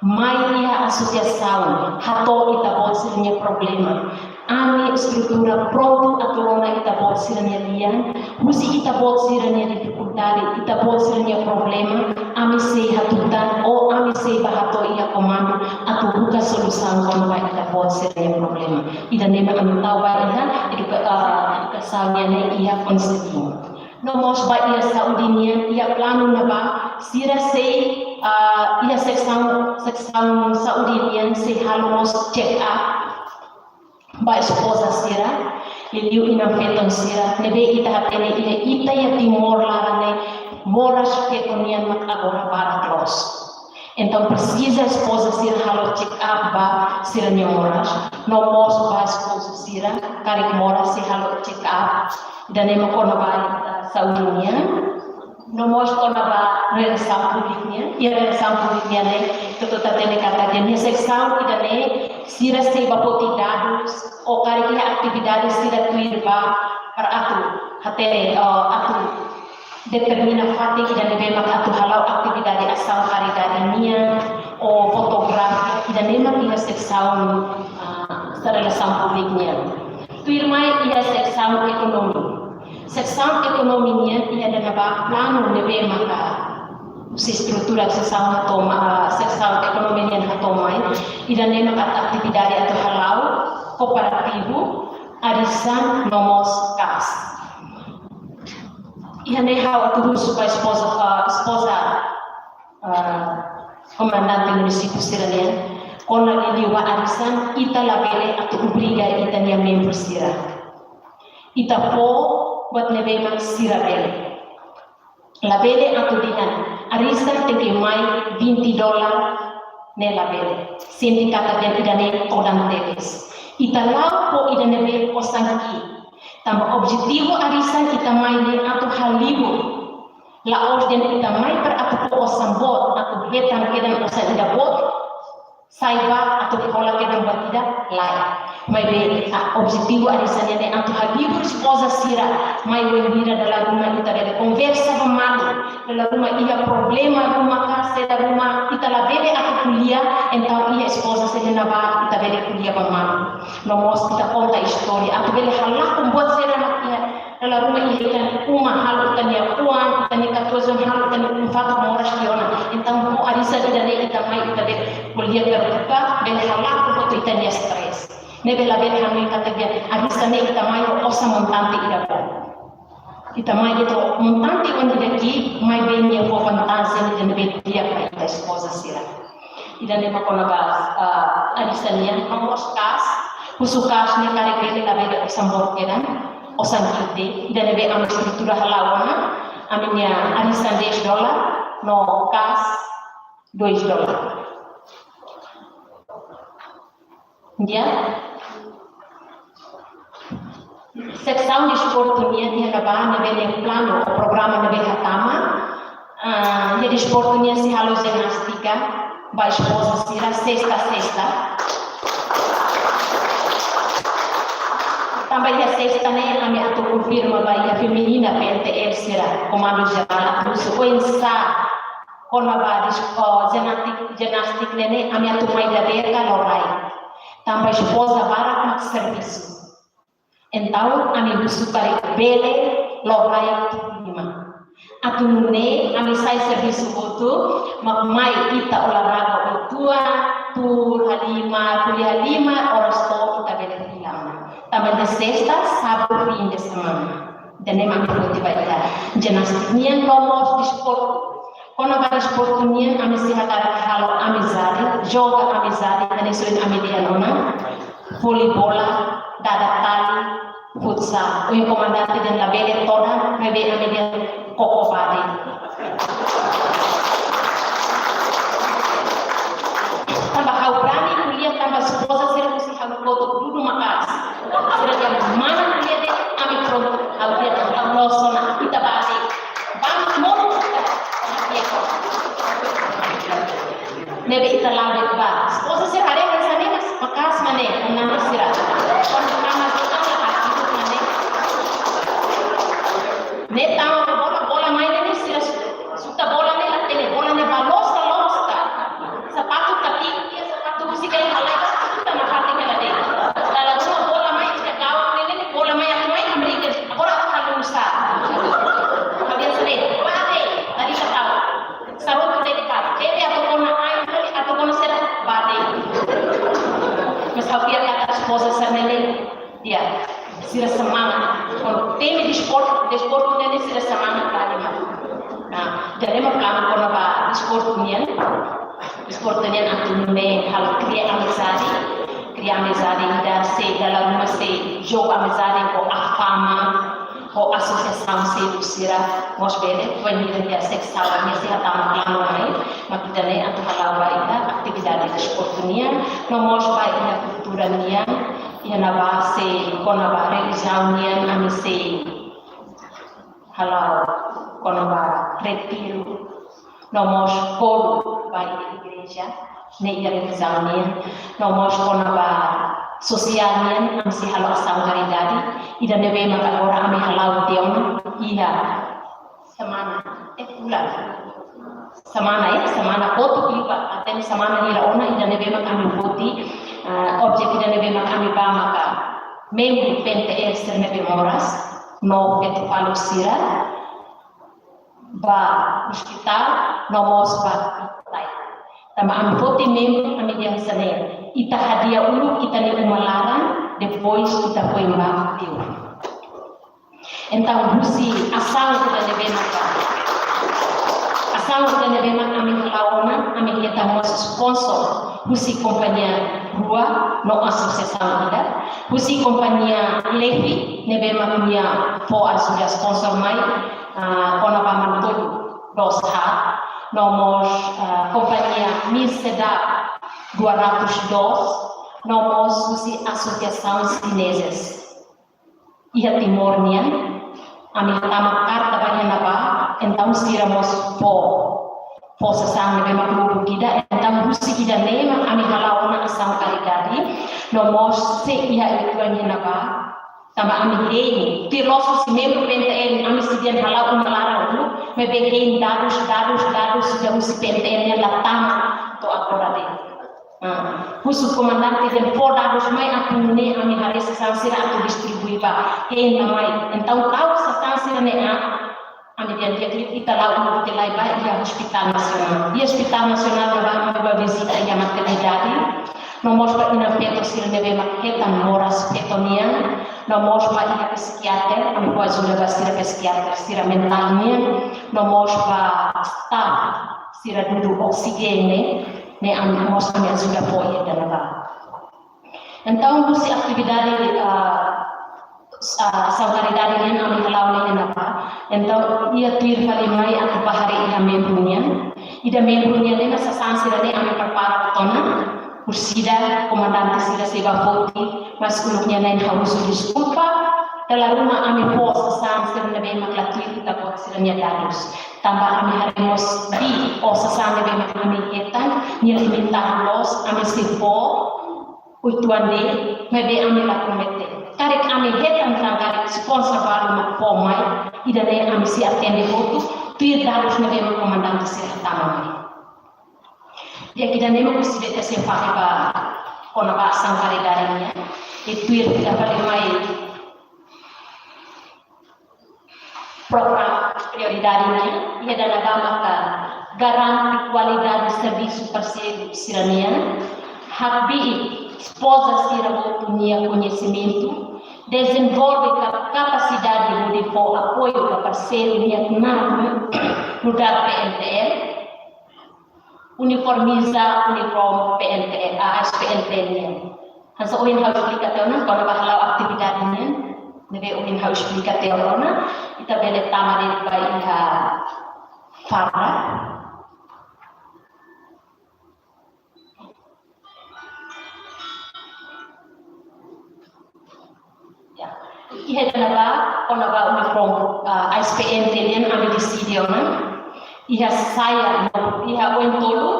Mai iha asosiasaun, hato'o ita-boot sira-nia problema. Ami estrutura prontu atu rona ita-boot sira-nia lian, husi ita-boot sira-nia difikuldade, ita-boot sira-nia problema, ami sei hatutan, ou ami sei bá hato'o iha komandu, atu buka solusaun kona-ba ita-boot sira-nia problema. Ida-ne'e mak ami tau ba iha eduka-, ah, edukasaun nian ne'e iha konsellu. No mós ba iha saúde nian, iha planu ne'ebá, sira sei, ah, iha seksaun, seksaun saúde nian sei halo mós check up ba espoza sira, liuliu inan-feton sira, ne'ebé ita hatene iha ita iha Timor laran ne'e, moras feto nian mak agora barak loos. Entaun presiza espoza sira halo check up ba sira-nia moras, no mós ba espoza sira, karik moras sei halo check up, ida-ne'e mak kona-ba, ah, saúde nian. No mós kona-ba relasaun públika nian, iha relasaun públika nian ne'e, ita hatene katak iha seksaun ida-ne'e, sira sei bá foti dadus, ou karik iha atividade sira tuir ba, para atu, hatene, ah, atu determina fatin ida ne'ebé mak atu hala'o atividade asaun karidade nian, ou fotografia, ida-ne'e mak iha seksaun, ah, relasaun públika nian. Tuirmai iha seksaun ekonomia. Seksaun ekonomia nian iha ida-ne'ebá planu ne'ebé maka husi estrutura seksaun hato'o mai, seksaun ekonomia nian hato'o mai, ida-ne'e maka atividade atu hala'o kooperativu, arisan no mós kas. Iha ne'e ha'u atu husu ba espoza, ah, espoza, ah, komandante munisípiu sira-nian, kona liuliu ba arisan, ita labele atu obriga ita-nia membru sira. Ita fó buat ne'ebé mak sira bele. Labele atu dehan, arisan tenke mai vinte dolar, ne'e labele. Sente katak dehan ida-ne'e todan tebes. Ita la'o fó ida ne'ebé osan ki'ik. Tanba objetivu arisan ita mai ne'e atu halibur. La'ós dehan ita mai para atu fó osan boot, atu hetan kedan osan ida boot, sai bá atu hola kedan buat ida, lae. Maibé, ah, objetivu arisan nian ne'e atu halibur espoza sira, mai wainhira dala ruma ita bele konversa ba malu, dala ruma iha problema ruma ka, saida ruma ita labele atu ko'alia, entaun iha espoza sira-ne'ebá ita bele ko'alia ba malu. No mós ita konta istória, atu bele halakon buat sira mak iha dala ruma iha ita-nia uma, halo ita-nia oan, ita-nia katuas-oan, halo ita-nia oan fatuk moras tiha ona. Entaun, ho arisan ida-ne'e ita mai, ita bele ko'alia terbuka, bele halakon hotu ita-nia stress. Ne'ebé labele hanoin katak dehan, arisan ne'e ita mai ho osan montante ida boot. Ita mai de'it ho montante oan ida ki'ik, maibé nia fó vantajen ida ne'ebé di'ak ba ita espoza sira. Ida-ne'e mak kona-ba, ah, arisan nian, no mós kas, husu kas ne'e karik bele labele osan boot kedan, osan ki'ik de'it, ida ne'ebé ami estrutura hala'o ona, ami-nia arisan dez dolar, no kas dois dolar. Di'ak? Seksaun desportu nian iha ne'ebá ne'ebé nia planu ou programa ne'ebé hatama. Ah, iha desportu nian sei halo jinástika ba espoza sira sesta, sesta. Tanba iha sesta ne'e ami atu konfirma ba iha feminina P N T L sira, Komandu Jerál, atu husu oinsá kona-ba dis-, oh, jinástik, jinástik ne'e ne'e ami atu mai dadeer ka loraik. Tanba espoza barak mak servisu. Entaun, ami husu karik bele loraik tuku lima. Atu nune'e, ami sai servisu hotu, mak mai ita olahraga uitoan, tuur halimar, ko'alia halimar, oras tolu ita bele fila ona. Tanba iha sesta, sábadu, fim de semana. Ida-ne'e mak ami foti ba ita. Jinástika nian no mós desportu. Kona-ba desportu nian ami sei hakarak halo amizade, joga amizade, hanesan ohin ami dehan ona. Volibola, dada tali, futsal. Ohin komandante dehan labele todan, maibé ami dehan koko ba de'it. Tanba ha'u brani ko'alia tanba espoza sira husi ha'u kotuk dudu maka'as. Sira dehan mana ko'alia de'it ami prontu. Ha'u dehan ha'u loos ona, ita bá de'it. Vamos, monu. Ne'ebé ita la'o de'it bá. Espoza sira haree hanesan ne'e, maka'as mak ne'e, nanda sira. Ne'e tama ba bola, bola mai ne'e sira suta bola ne'e la tene, bola ne'e ba loos, la loos ka. Sapatu katik, iha sapatu husi kain halai ka suta na parte ka la de. Dala ruma bola mai iha gawang ne'e, ne'e bola mai atu mai Amerika. Agora atu halu sa. Kabiasa ne'e, bate, tadi ka tau. Sarutu tadi ka. Tebe atu kona ai, atu kona sera, bate. Mas ha'u fiar katak espoza sira ne'e, ya, sira semangat. Kuandu temi desportu, desportu ne'e sira semangat tadi, ma. Nah, jadi ema planu kona-ba desportu nian. Desportu nian atu nune'e halo kria amizade. Kria amizade ida sei, dala ruma sei jogu amizade ho AFAMA, ho asosiasaun seluk sira, mós bele, foin ida-ne'e sei sala, ne'e sei hatama planu mai, mak ida-ne'e atu hala'o ba ida atividade desportu nian, no mós ba ida kultura nian, iha ne'ebá sei kona-ba relijiaun nian, ami sei hala'o kona-ba retiru, no mós kolu ba iha igreja, ne'e iha relijiaun nian, no mós kona-ba sosiál nian, ami sei halo asaun karidade, ida ne'ebé mak agora ami hala'o tiha ona, iha semana, eh, fulan. Semana, eh, semana kotuk liubá, até semana hira ona, ida ne'ebé mak ami foti, ah, objetivu ida ne'ebé mak ami bá maka membru PNTL sira ne'ebé moras, no feto faluk sira, ba ospitál, no mós ba hospitais. Tanba ami foti membru, ami dehan hanesan ne'e, ita hadi'a uluk ita-nia uma laran, depois ita foin ba liur. Entaun, husi asaun ida ne'ebé maka, asaun ida ne'ebé maka ami hala'o ona, ami hetan mós sponsor husi kompañia rua no asosiasaun ida, husi kompañia Levi ne'ebé mak nia fó ajuda sponsor mai, ah, kona-ba manu-tolun doos haat, no mós, ah, kompañia Misedap dua ratus dos, no mós husi asosiasaun Sineses iha Timor nian, ami hatama karta ba iha ne'ebá, entaun sira mós fó, fó sasán ne'ebé mak lubuk ida, entaun husi ida-ne'e mak ami hala'o ona asaun karidade, no mós sei iha uitoan iha ne'ebá, tanba ami hein, tuir loos husi membru PNTL, ami sei dehan hala'o uma laran uluk, maibé hein dadus, dadus, dadus, sira husi PNTL nian la tama to'o agora de'it. Ah, husu komandante dehan fó dadus mai atu nune'e ami haree sasán sira atu distribui ba. Hein mai. Entaun tau sasán sira-ne'e, ah, ami dehan di'ak liu ita la'o uluk tiha lai ba iha Hospital Nasionál. Iha Hospital Nasionál ne'ebá ami bá vizita iha maternidade. No mós ba inan-feto sira ne'ebé mak hetan moras feto nian. No mós ba iha psikiater, ami fó ajuda ba sira psikiater, sira mentál nian. No mós ba staf sira dudu oksijenu, ne'e ami mós ami ajuda fó iha ne'ebá. Entaun, husi atividade, ah, ah, asaun karidade nian ami hala'o iha ne'ebá. Entaun, iha tuir fali mai atu bá haree iha membru nian. Ida membru nian ne'e mak sasán sira-ne'e ami prepara tiha ona. Orsida, komandante sira sei bá foti, mas uluk nian ne'e ha'u husu deskulpa. Dala ruma ami fó sasán sira ne'ebé mak la tuir ita-boot sira-nia dadus. Tanba ami haree mós de'it, o sasán ne'ebé mak ami hetan, nia limitadu loos, ami sei fó, uitoan de'it, maibé ami la promete. Karik ami hetan tan karik sponsor balu mak fó mai, ida-ne'e ami sei atende hotu, tuir dadus ne'ebé mak komandante sira hatama mai. Di'ak, ida-ne'e mak husi B T C fali ba kona-ba asaun karidade nian. I tuir ida fali mai programa prioridade nian, iha ida-ne'ebá maka garante kualidade servisu parseiru sira-nian, hakbiit espoza sira hotu nia koñesimentu, dezenvolve ka-, kapasidade hodi fó apoiu ba parseiru nia knaar nu'udar PNTL, uniformiza uniforme PNTL, AS PNTL nian. Hanesan ohin ha'u esplika tiha ona, kona-ba hala'o atividade nian, ne'ebé ohin ha'u esplika tiha ona, ita bele tama de'it ba iha farda. Ya. Iha ida-ne'ebá, kona-ba uniforme, ah, AS PNTL nian ami deside ona. Iha saia, iha oin tolu,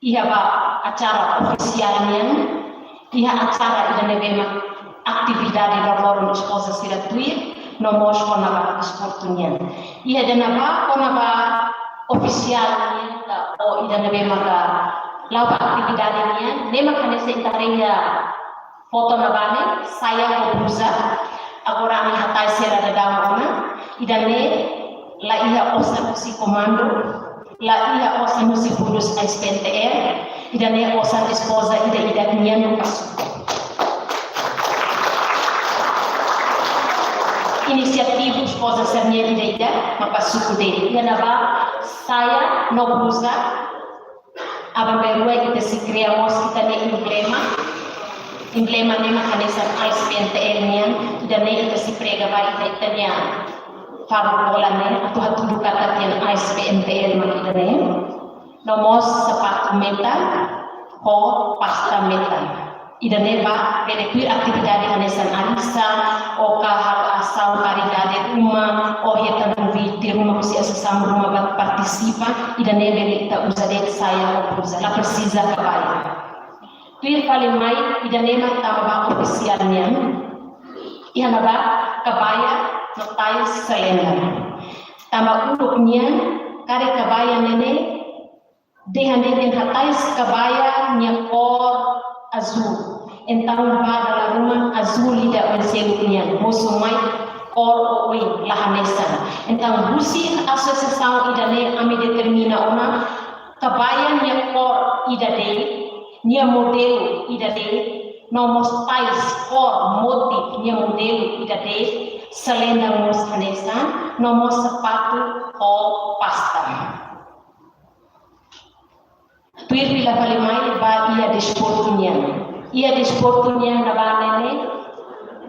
iha ba acara ofisiál nian, iha acara ida ne'ebé mak atividade loroloron espoza sira tuir, no mós kona-ba desportu nian. Iha ida-ne'ebá kona-ba ofisiál nian ka, ou ida ne'ebé maka la'o ba atividade nian, ne'e mak hanesan ita haree iha foto ne'ebá ne'e, saia ho bluza. Agora ami hatais sira daudaun ona, ida-ne'e la iha osan husi komandu, la iha osan husi fundus A S P N T L, ida-ne'e osan espoza ida-idak nian mak suku. Inisiativa espoza sira-nian ida-idak mak suku de'it. Iha ne'ebá saia no bluza, aban-bainrua ita sei kria mós ita-nia emblema. Emblema ne'e mak hanesan A S P N T L nian, ida-ne'e ita sei prega ba ita, ita-nia faruk bola ne'e, atu hatudu katak A S P N T L mak ida-ne'e. No mós sapatu metan, ho pasta metan. Ida-ne'e ba bele tuir atividade hanesan alisan, ou ka halo asaun karidade ruma, ou hetan konvite ruma husi asosiasaun ruma ba partisipa, ida-ne'e bele ita uza de'it saia ho bluza, la presiza kabaia. Tuir fali mai, ida-ne'e mak tama ba ofisiál nian. Iha ne'ebá kabaia no tais selendang. Tanba uluk nian, karik kabaia ne'e, dehan de'it hatais kabaia nia kór azúl. Entaun ba dala ruma azúl ida oin seluk nian, mosu mai kór oioin, la hanesan. Entaun husi asosiasaun ida-ne'e ami determina ona kabaia nia kór ida de'it, nia modelu ida de'it, no mós tais, kór, motivu nia modelu ida de'it, selendang mós hanesan, no mós sapatu ho pasta. Tuir fila fali mai ba iha desportu nian. Iha desportu nian ne'ebá ne'e,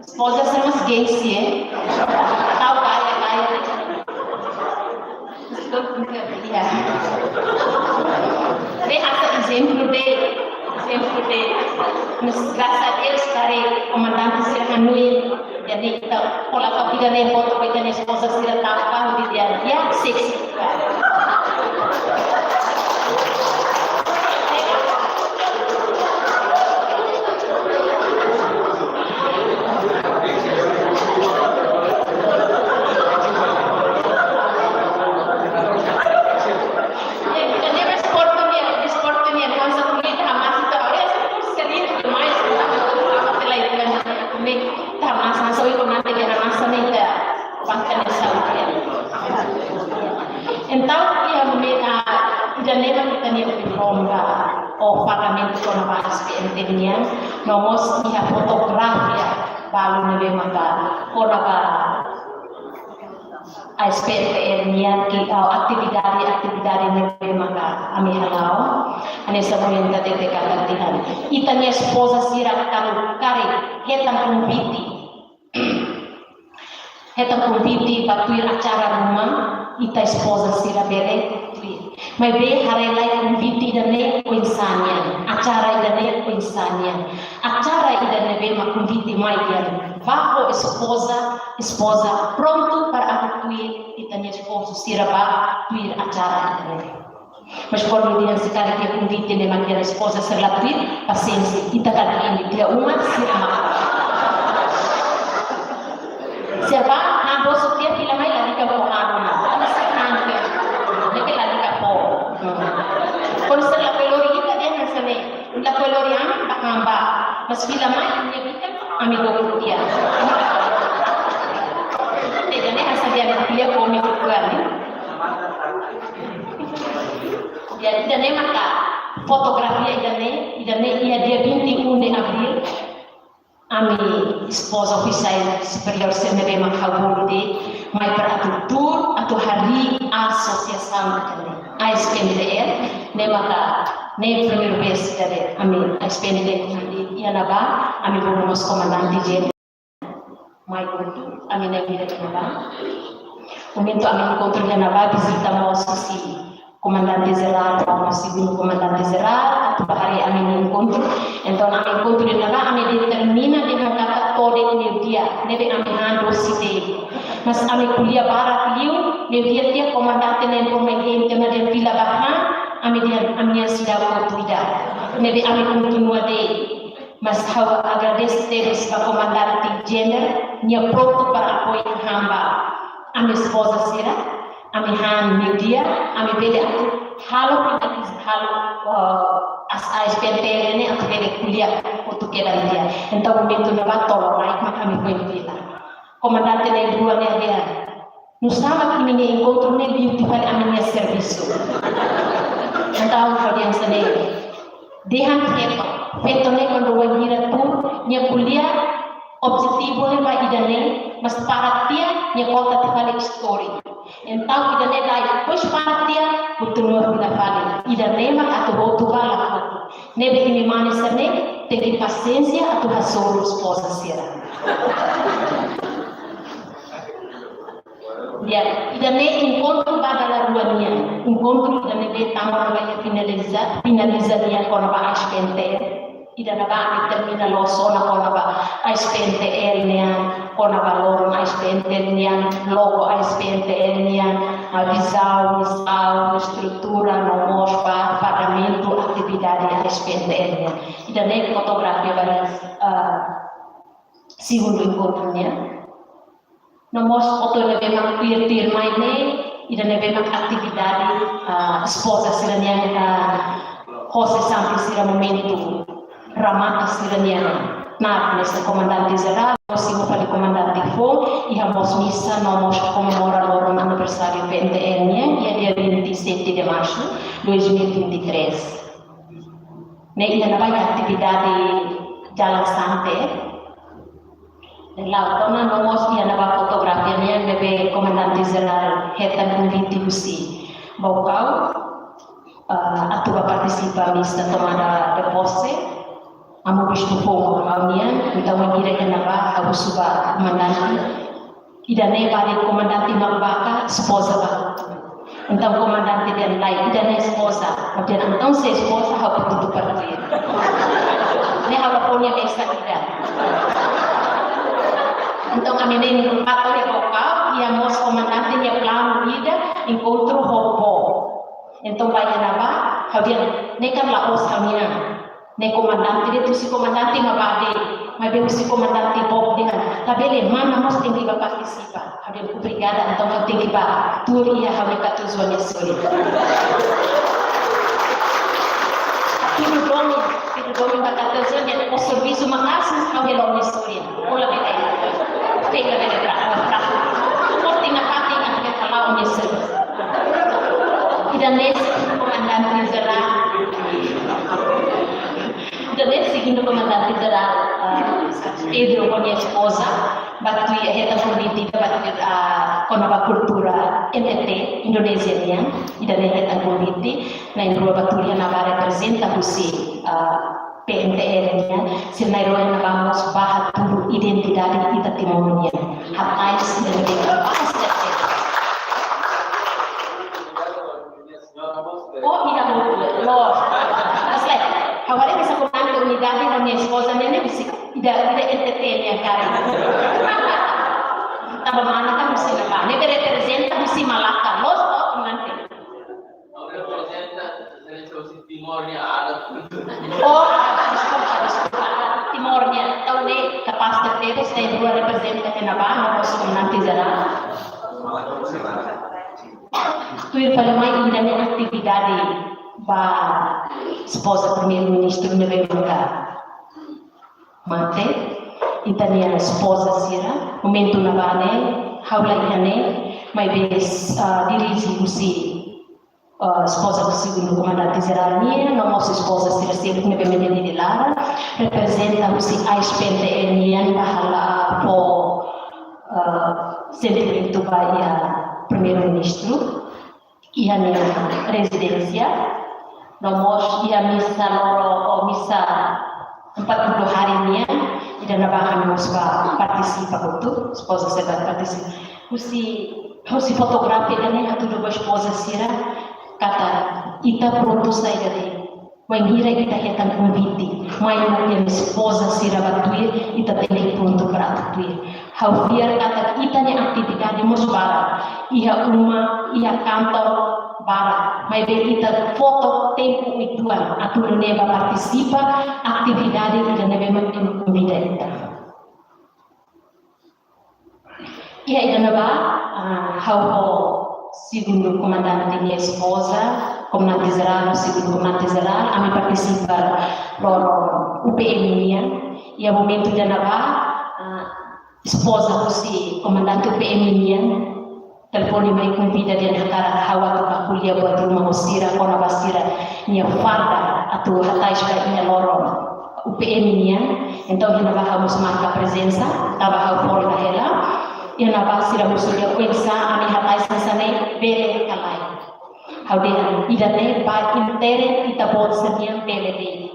espoza sira mós gengsi, eh? Tau gaya, gaya. Estou brincando, ya. Dehan hanesan ezemplu de'it, ezemplu de'it. Mas, graças a Deus, karik komandante sira hanoin, jadi ita kola ka vida nem foto, ita-nia espoza sira tau ka, dia, dia, sexy. Entaun, iha momentu, ah, ida-ne'e mak ita-nia uniforme ba, ou pagamento kona-ba A S P N T L nian, no mós iha fotografia balu ne'ebé maka kona-ba A S P N T L nian, ke, ah, atividade, atividade ne'ebé maka ami hala'o, hanesan ohin ita hatete katak dehan. Ita-nia espoza sira karik hetan konvite, hetan konvite ba tuir acara ruma, ita espoza sira bele tuir. Maibé haree lai konvite ida-ne'e oinsá nian, acara ida-ne'e oinsá nian. Acara ida ne'ebé mak konvite mai dehan, vá ho espoza, espoza prontu para atu tuir ita-nia espozu sira ba tuir acara ida-ne'e. Mas kuandu dehan se karik iha konvite ne'e mak dehan espoza sira la tuir, pasiénsia, ita karik iha uma sira mak. Sira ba, han bosu tiha fila mai lalika fó han ona. Ami sira han tiha. Ne'e ke lalika fó. Hmm. Kuandu sira lakohi lori ita dehan hanesan ne'e. Lakohi lori ami, ba han ba. Mas fila mai, nia bikan, ami dua puluh tiha. Ne'e, ne'e hanesan dehan nia fó mi ke kuali. Jadi, ida-ne'e maka fotografia ida-ne'e, ida-ne'e iha dia vinte e um de abril, ami espoza ofisiál superiór sira ne'ebé mak ha'u bolu de'it, mai para atu tuur, atu harii asosiasaun ida-ne'e, A S P N T L, ne'e maka ne'e primeira vez ida-ne'e, ami A S P N T L iha ne'ebá, ami bolu mós komandante de'it, mai enkontru, ami na'in-hirak iha ne'ebá. Momentu ami enkontru iha ne'ebá, vizita mós husi komandante jerál, no segundu komandante jerál, atu ba haree ami-nia enkontru. Entaun ami enkontru iha ne'ebá, ami determina dehan katak to'o de'it meiudia, ne'ebé ami han dosi de'it. Mas ami ko'alia barak liu, meiudia tiha komandante ne'e informa ita dehan fila ba han, ami dehan ami-nia seidauk kotu ida. Ne'ebé ami kontinua de'it. Mas ha'u agradese tebes ba komandante Jenner, nia prontu para apoiu ha'u ba ami espoza sira, ami han mídia, ami bele atu halo, halo, eh, ASPNTL ne'e atu bele ko'alia hotu kedas di'ak. Entaun momentu ne'ebá tolok-na'in mak ami foin fila. Komandante na'in-rua ne'e dehan: "Nusá mak imi-nia enkontru ne'e liu tiha fali ami-nia servisu?" Entaun ha'u dehan hanesan ne'e: "Dehan feto, feto ne'e kuandu wainhira tuur, nia ko'alia objetivu ne'e ba ida-ne'e, mas para tiha nia konta tiha fali istória. Entaun ida-ne'e da'et, depois para tiha, kontinua fila fali. Ida-ne'e mak atu hotu ba la hotu. Ne'ebé imi mane sira-ne'e tenke pasiénsia atu hasoru espoza sira." Ya, ida-ne'e enkontru ba dala rua nian. Enkontru ida-ne'ebé tama ba iha finaliza, finaliza nian kona-ba ASPNTL. Ida ne'ebá ami termina loos ona kona-ba ASPNTL nian, kona-ba loron ASPNTL nian, logo ASPNTL nian, ah, vizaun, misaun, estrutura, no mós ba fundamentu atividade ASPNTL nian. Ida-ne'e fotografia ba, ah, segundu enkontru nian. No mós foto ne'ebé mak tuir-tuir mai ne'e, ida ne'ebé mak atividade, ah, espoza sira-nian, ah, hosi santi sira momentu remata sira-nian. Ne'e hanesan komandante jerál, no simu fali komandante foun, iha mós misa, no mós komemora loron aniversáriu PNTL nian, iha dia vinte e sete de março dois mil e vinte e três. Ne'e iha ne'ebá atividade jalan santai. La'o ona, no mós iha ne'ebá fotografia nian ne'ebé komandante jerál hetan konvite husi Baucau, ah, atu ba partisipa misa tomada de posse, amu bispu foun Baucau nian, entaun iha ne'ebá ha'u husu ba komandante. Ida-ne'e ba de'it komandante mak bá ka espoza bá? Entaun komandante dehan lae, ida-ne'e espoza. Ha'u dehan entaun se espoza ha'u prontu para tuir. Ne'e ha'u la fó nia mesak ida. Entaun ami na'in-rua to'o iha Baucau, iha mós komandante nia planu ida, enkontru ho boot. Entaun ba iha ne'ebá, ha'u dehan ne'e kan la'ós ha'u-nian. Ne'e komandante de'it, husi komandante mak bá de'it, maibé husi komandante boot dehan: "Labele, mana mós tenke bá partisipa." Ha'u dehan obrigada, entaun ha'u tenke bá tuur iha ha'u-nia katuas-oan nia sorin. Tudu domin, tudu domin ba katuas-oan nia, o servisu maka'as, ha'u hela ó-nia sorin. Ó labele, ó labele bá, bá. Ó tenke bá, tenke bá, hela ó-nia sorin. Ida-ne'e segundu komandante jerál. Ida-ne'e segundu komandante jerál, ah, Pedro ho nia espoza, bá tuir, hetan konvite ida bá tuir, ah, kona-ba kultura NTT, Indonézia nian, ida-ne'e hetan konvite, na'in-rua bá tuir iha ne'ebá reprezenta husi, ah, PNTL nian, sira na'in-rua iha ne'ebá mós bá hatudu identidade ita Timor nian. Hatais ida-ne'ebé bá hatais ida-ne'e. Oh, ida, loos. Mas lae, ha'u haree hanesan komandante unidade no nia espoza ne'e, ne'e husi ida, ida NTT nian karik. Tanba mana kan husi ne'ebá. Ne'ebé reprezenta husi Malaka. Loos, oh, komandante. Ha'u reprezenta, reprezenta husi Timor nia adat. Oh, deskulpa, deskulpa. Timor nia, entaun ne'e kapás tebes, na'in-rua reprezenta iha ne'ebá, no mós komandante jerál. Tuir fali mai ida-ne'e atividade ba espoza Primeiru-Ministru ne'ebé maka mate, ita-nia espoza sira, momentu ne'ebá ne'e, ha'u la iha ne'e, maibé, ah, dirije husi, ah, espoza husi segundu komandante jerál nian, no mós espoza sira seluk ne'ebé mak iha ne'e laran, reprezenta husi ASPNTL nian bá halo fó, ah, sentimentu ba iha Primeiru-Ministru iha nia rezidénsia, no mós iha misa loron, ou misa empat puluh hari nian, ida ne'ebá ami mós bá partisipa hotu, espoza sira bá partisipa. Husi, husi fotografia ida-ne'e hatudu ba espoza sira katak ita prontu sai dali. Wainhira ita hetan konvite, mai ita-nia espoza sira bá tuir, ita tenke prontu para atu tuir. Ha'u fiar katak ita-nia atividade mós barak, iha uma, iha kantor barak, maibé ita fó took tempu uitoan atu nune'e bá partisipa atividade ida ne'ebé mak ema konvida ita. Iha ida-ne'ebá, ah, ha'u ho segundu komandante nia espoza, komandante jerál, segundu komandante jerál, ami partisipa loron U P M nian. Iha momentu ida-ne'ebá, ah, espoza husi komandante U P M nian telefone mai konvida dehan hakarak ha'u atu bá ko'alia buat ruma ho sira, kona-ba sira-nia farda atu hatais ba iha loron U P M nian. Entaun, iha ne'ebá ha'u mós marka prezensa, tanba ha'u folga hela. Iha ne'ebá sira husu dehan, oinsá, ami hatais hanesan ne'e, bele ka lae? Ha'u dehan, ida-ne'e ba interese ita-boot sira-nian bele de'it.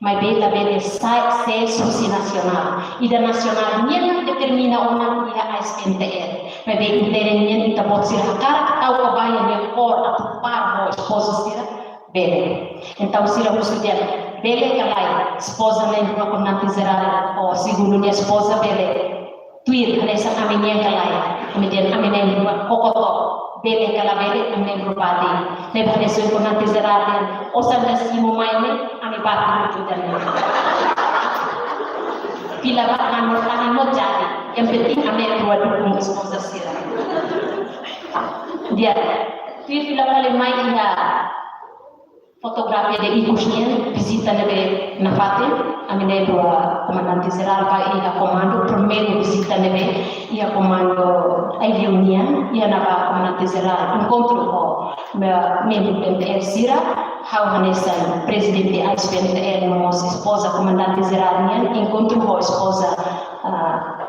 Maibé labele sai, sai husi nasionál. Ida nasionál nian determina ona iha A S B N T L. Maibé interese nian ita-boot sira hakarak tau ka ba iha nia kór atu par ho espoza sira, bele. Entaun sira husu dehan, bele ka lae, espoza na'in-rua komandante jerál ho segundu nia espoza bele tuir hanesan ami-nian ka lae? Ami dehan ami na'in-rua koko took, bele ka labele, ami na'in-rua bá de'it. Ne'ebé hanesan komandante jerál dehan, osan ida simu mai ne'e, ami bá tuir tudan. Fila bá, ami mortahan mo jadi. Yang penting ami na'in-rua dukung espoza sira. Di'ak, tuir fila fali mai iha fotografia de ikus nian, vizita ne'ebé nafatin, ami na'in-rua komandante jerál bá iha komandu, primeiru vizita ne'ebé iha komandu Aileu nian, iha ne'ebá komandante jerál enkontru ho me-, membru P M T L sira, ha'u hanesan prezidente A S B N T L no mós espoza komandante jerál nian, enkontru ho espoza, ah,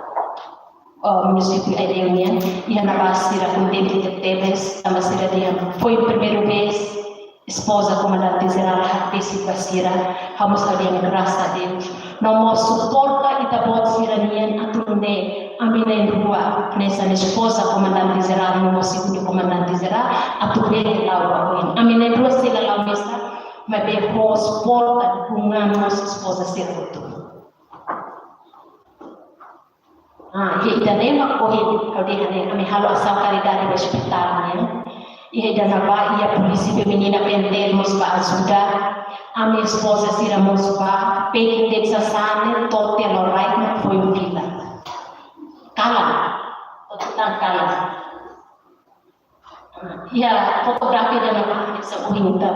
ah, munisípiu Aileu nian, iha ne'ebá sira kontente tebes, tanba sira dehan, foin primeira vez espoza komandante jerál hatesi ba sira, ha'u mós hadi'a grasas a Deus. No mós suporta ita-boot sira-nian atu nune'e ami na'in-rua, hanesan espoza komandante jerál, no mós segundu komandante jerál, atu bele la'o ba oin. Ami na'in-rua sei la la'o mesak, maibé ho suporta, dukungan mós espoza sira hotu. Ah, iha ida-ne'e mak ohin ha'u dehan ne'e, ami halo asaun karidade ba ospitál nian. Iha ida-ne'ebá iha polísia feminina P M T L mós bá ajuda. Ami espoza sira mós bá, pegin de'it sasán ne'e to'o tiha loraik mak foin fila. Kalan, to'o tan kalan. Ah, iha fotografia ida-ne'ebá hanesan ohin ita.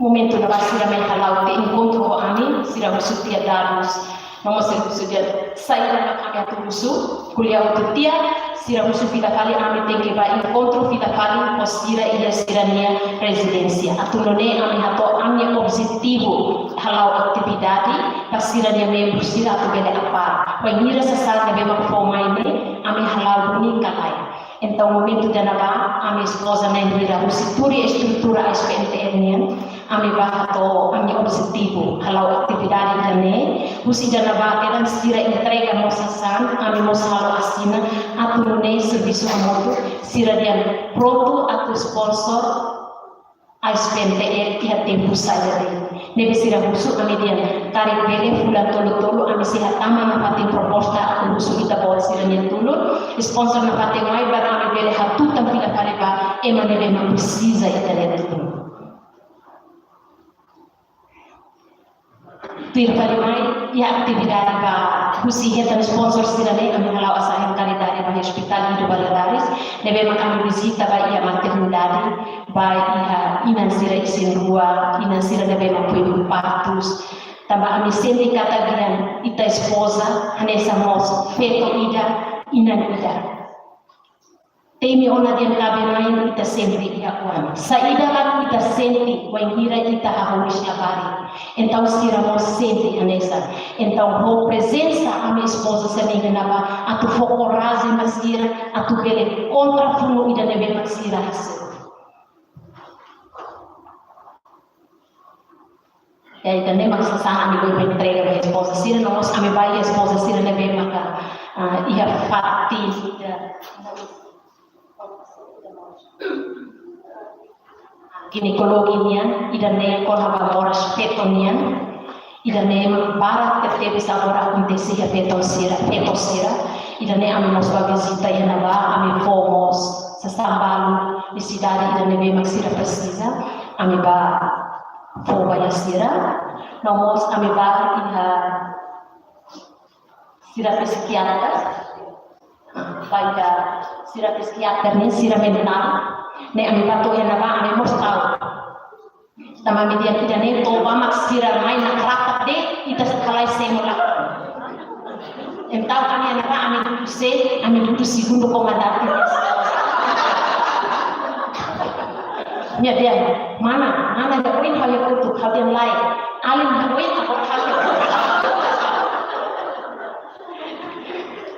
Momentu ne'ebá sira mai hala'o tiha enkontru ho ami, sira husu tiha dadus. No mós sira husu dehan, saida mak ami atu husu, ko'alia hotu tiha, sira husu fila fali ami tenke bá enkontru fila fali ho sira iha sira-nia rezidénsia. Atu nune'e ami hato'o ami-nia objetivu hala'o atividade ba sira-nia membru sira atu bele apár. Bainhira sasán ne'ebé mak fó mai ne'e, ami hala'o duni ka lae. Entaun, momentu ida-ne'ebá, ami espoza na'in-rua husi tuir estrutura A S B N T L nian, ami bá hato'o ami objetivu hala'o atividade ida-ne'e, husi ida-ne'ebá kedan sira entrega mós sasán, ami mós halo asina, atu nune'e servisu hamutuk, sira dehan prontu atu sponsor A S B N T L iha tempu saida de'it. Ne'ebé sira husu ami dehan, karik bele fulan tolu-tolu ami sei hatama nafatin proposta atu husu ita-boot sira-nia tulun, sponsor nafatin mai para ami bele hatutan fila fali ba ema ne'ebé mak presiza ita-nia tulun. Tuir fali mai, iha atividade ba husi hetan sponsor sira-ne'e, ami hala'o asaun karidade ba Hospital Guido Valadares, ne'ebé mak ami vizita ba iha maternidade, ba iha inan sira isin-rua, inan sira ne'ebé mak foin partus. Tanba ami sente katak dehan ita espoza, hanesan mós feto ida, inan ida. Temi ona dehan kaben-na'in ita sempre iha oan. Saida mak ita sente, wainhira ita hahú iha labarik. Entaun sira mós sente hanesan. Entaun ho prezensa ami espoza sira-nia iha ne'ebá, atu fó korajen ba sira, atu bele kontra funu ida ne'ebé mak sira hase'e. Ya, ida-ne'e mak sasán ami bele entrega ba espoza sira, no mós ami bá iha espoza sira ne'ebé maka, ah, iha fatin ida. ginekologi nian, ida-ne'e kona-ba moras feto nian, ida-ne'e mak barak tebetebes agora akontese iha feto sira, feto sira, ida-ne'e ami mós bá vizita iha ne'ebá, ami fó mós sasán balu nesesidade ida ne'ebé mak sira presiza, ami bá fó ba iha sira, no mós ami bá iha sira psikiatra, baik sira psikiatra nian, sira mentál, ne'e ami bá to'o iha ne'ebá, ami mós ta'uk. Tanba ami dehan ida-ne'e to'o bá mak sira mai nakratak de'it, ita sei halai semo la. Entaun ami iha ne'ebá, ami dudu sé, ami dudu segundu komandante nian. Nia dehan, mana, mana iha oin ha'u iha kotuk, ha'u dehan lae. Alin iha oin, agora ha'u iha kotuk.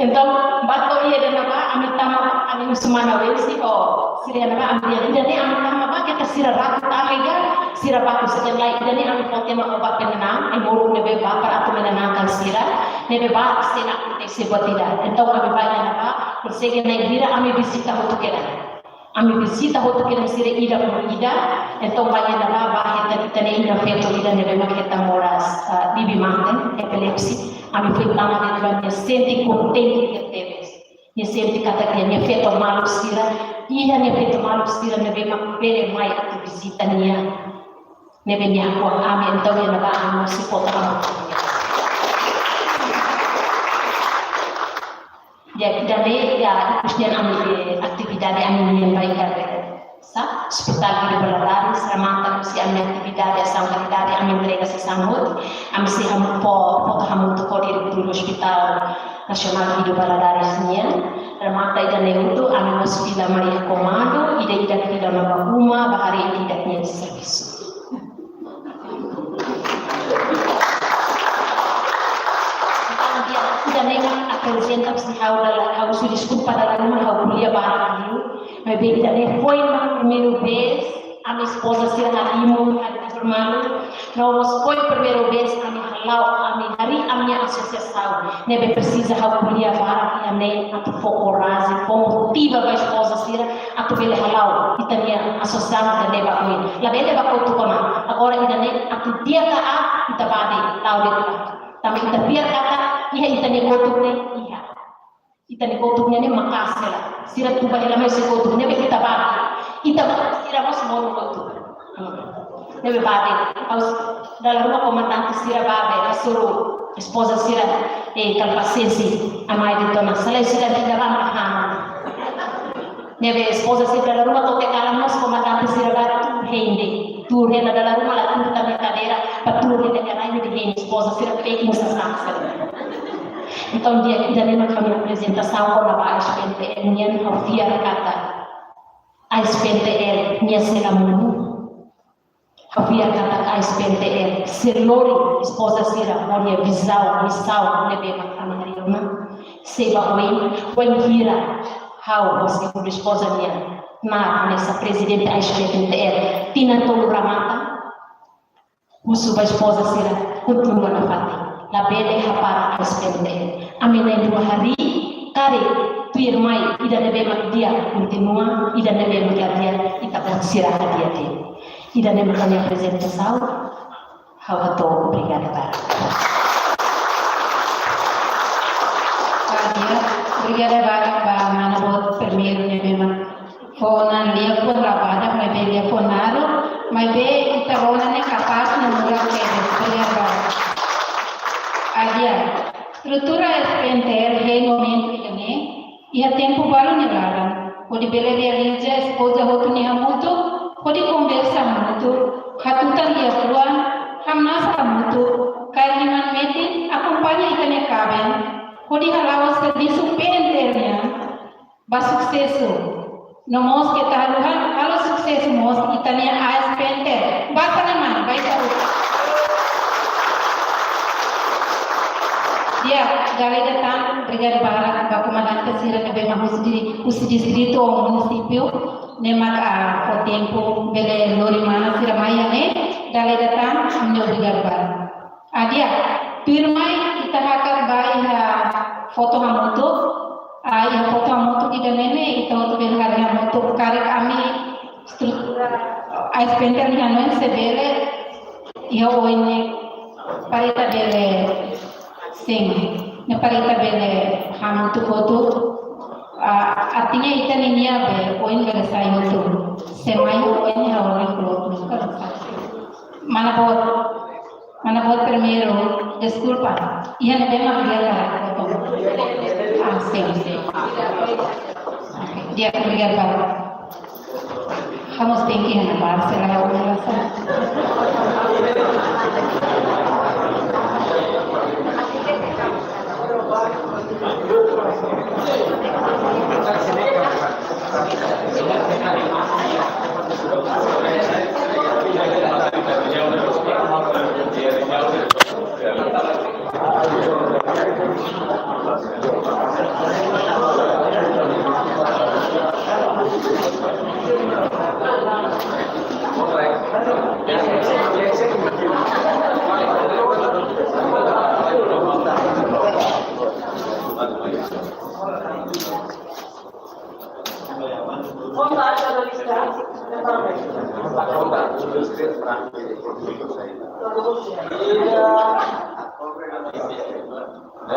Entaun, bá to'o iha ne'ebá, ami tama, ami husu mana Welsi, oh, sira iha ne'ebá, ami dehan, ida-ne'e ami tama bá, keta sira rakut ami ga, sira baku sira lae, ida-ne'e ami fó tema obat penenang, ai-moruk ne'ebé bá para atu menenangkan sira, ne'ebé bá sira akontese buat ida. Entaun, ami bá iha ne'ebá, konsege na'in hira, ami vizita hotu kedas. Ami vizita hotu kedas sira ida por ida, entaun bá iha ne'ebá, bá hetan ita-nia inan feto ida ne'ebé mak hetan moras, ah, bibi-mate, epilepsi, ami foin tama de'it ba, nia sente kontente tebes. Nia sente katak nia feto maluk sira, iha nia feto maluk sira ne'ebé mak bele mai atu vizita nia. Ne'ebé nia hakuak ami, entaun iha ne'ebá ami mós sei fó tama. Ya, ida-ne'e, ya, ikus nian ami, eh, atividade ami nian ba iha ne'ebé, sá, Ospitál Guido Valadares, remata husi ami atividade asaun karidade, ami entrega sasán hotu, ami sei hamu-, fó, foto hamutuk ho diretór Ospitál Nasionál Guido Valadares nian, remata ida-ne'e hotu, ami mós fila mai iha komandu, ida-idak fila mai ba uma, bá haree ida-idak nia servisu. Entaun, ida-ne'e mak aprezenta husi ha'u dala, ha'u husu deskulpa dala ruma, ha'u ko'alia barak liu. Maibé ida-ne'e foin mak primeiru vez, ami espoza sira halimur, halimur malu. No mós foin primeiru vez, ami hala'o, ami harii ami-nia asosiasaun. Ne'ebé presiza ha'u ko'alia barak iha ne'e atu fó korajen, fó motiva ba espoza sira, atu bele hala'o ita-nia asosiasaun ida-ne'e ba oin. Labele ba kotuk ona. Agora ida-ne'e atu di'ak ka aat, ita bá de'it, la'o de'it. Tanba ita fiar katak iha ita-nia kotuk ne'e iha. Ita-nia kotuk ne'e mak hasil. Sira tuba hela mai husi kotuk ne'ebé ita bá de'it. Ita bá, sira mós monu kotuk. Hmm. Ne'ebé bá de'it. Ha'u dala ruma komandante sira bá be, hasoru espoza sira, eh, kala pasiénsia, amai de'it ona, selae sira tidak bá mahan. Ne'ebé espoza sira dala ruma to'o tiha kalan mós komandante sira bá tuur hein de'it. Tuur hein dala ruma la tuur tan iha kadeira, bá tuur hein de'it, kadeira hein de'it, espoza sira peki musa saksa. Entaun, di'ak, ida-ne'e mak ami-nia aprezentasaun kona-ba ASPNTL nian, ha'u fiar katak ASPNTL nia sei la monu. Ha'u fiar katak ASPNTL sei lori espoza sira ho nia vizaun, misaun ne'ebé mak ami harii ona. Sei ba oin, wainhira ha'u mós ibu espoza nian, na mesa prezidente ASPNTL, tinan tolu remata, husu ba espoza sira kontinua nafatin. Labele hapara ASPNTL. Ami na'in-rua harii, karik tuirmai, ida ne'ebé mak di'ak kontinua, ida ne'ebé mak la di'ak, ita-boot sira hadi'a de'it. Ida-ne'e mak ha'u-nia aprezentasaun, ha'u hato'o, obrigada barak. Obrigada barak ba mana boot primeiru ne'ebé mak fó ona liafuan la badak, maibé liafuan naruk, maibé ita rona ne'e kapás no murak tebes. Obrigada barak. Hadi'a, estrutura ASPNTL hein momentu ida-ne'e, iha tempu balu nia laran, hodi bele realiza espoza hotu nia hamutuk, hodi konversa hamutuk, hatutan liafuan, hamnasa hamutuk, kaer liman metin, akompaña ita-nia kaben, hodi hala'o servisu PNTL nian ba susesu. No mós keta haluha, halo susesu mós ita-nia ASPNTL. Basa liman, basa liman. Di'ak, dala ida tan, obrigada barak ba komandante sira ne'ebé mak husi di, husi distritu ou munisípiu, ne'e mak, ah, fó tempu bele lori mana sira mai iha ne'e, dala ida tan, ami obrigada barak. Hadi'a, tuirmai ita hakat ba iha foto hamutuk, ah, iha foto hamutuk ida-ne'e ne'e, ita hotu bele haree hamutuk, karik ami estrutura, a spender nia no se bele, iha oin ne'e para ita bele, sin, ne'e para ita bele hamutuk hotu, a, artinya ita-nia be oin bele sai hotu, se mai oin ne'e ha'u-nia kloot nunka sai. Mana boot, mana boot primeiru, deskulpa, iha ne'ebé mak di'ak karik kloot. Ah, sin, sin. Oke, di'ak, obrigadu barak. Ha'u mós tenke iha ne'ebá, se lae, ha'u mós.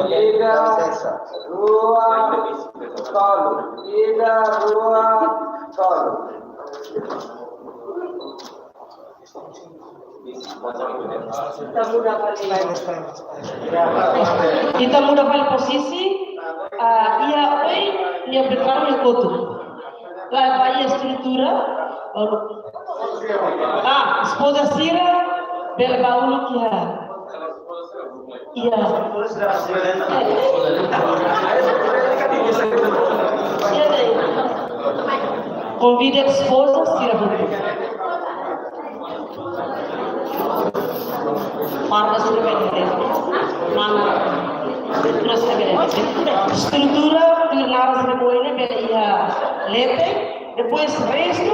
Ida, rua, tolu. Ida, rua, tolu. Ita muda fali. Ita muda fali pozisi, ah, iha oin nia bertraun iha kotuk. Lae ba iha estrutura, balu. Ah, espoza sira, bele balu kia. Iha. Iha, ne'e. Konvida espoza sira hotu. Farda sira bele. Mana. Estrutura sira bele. Estrutura, tuir naran sira boina bele iha leten. Depois restu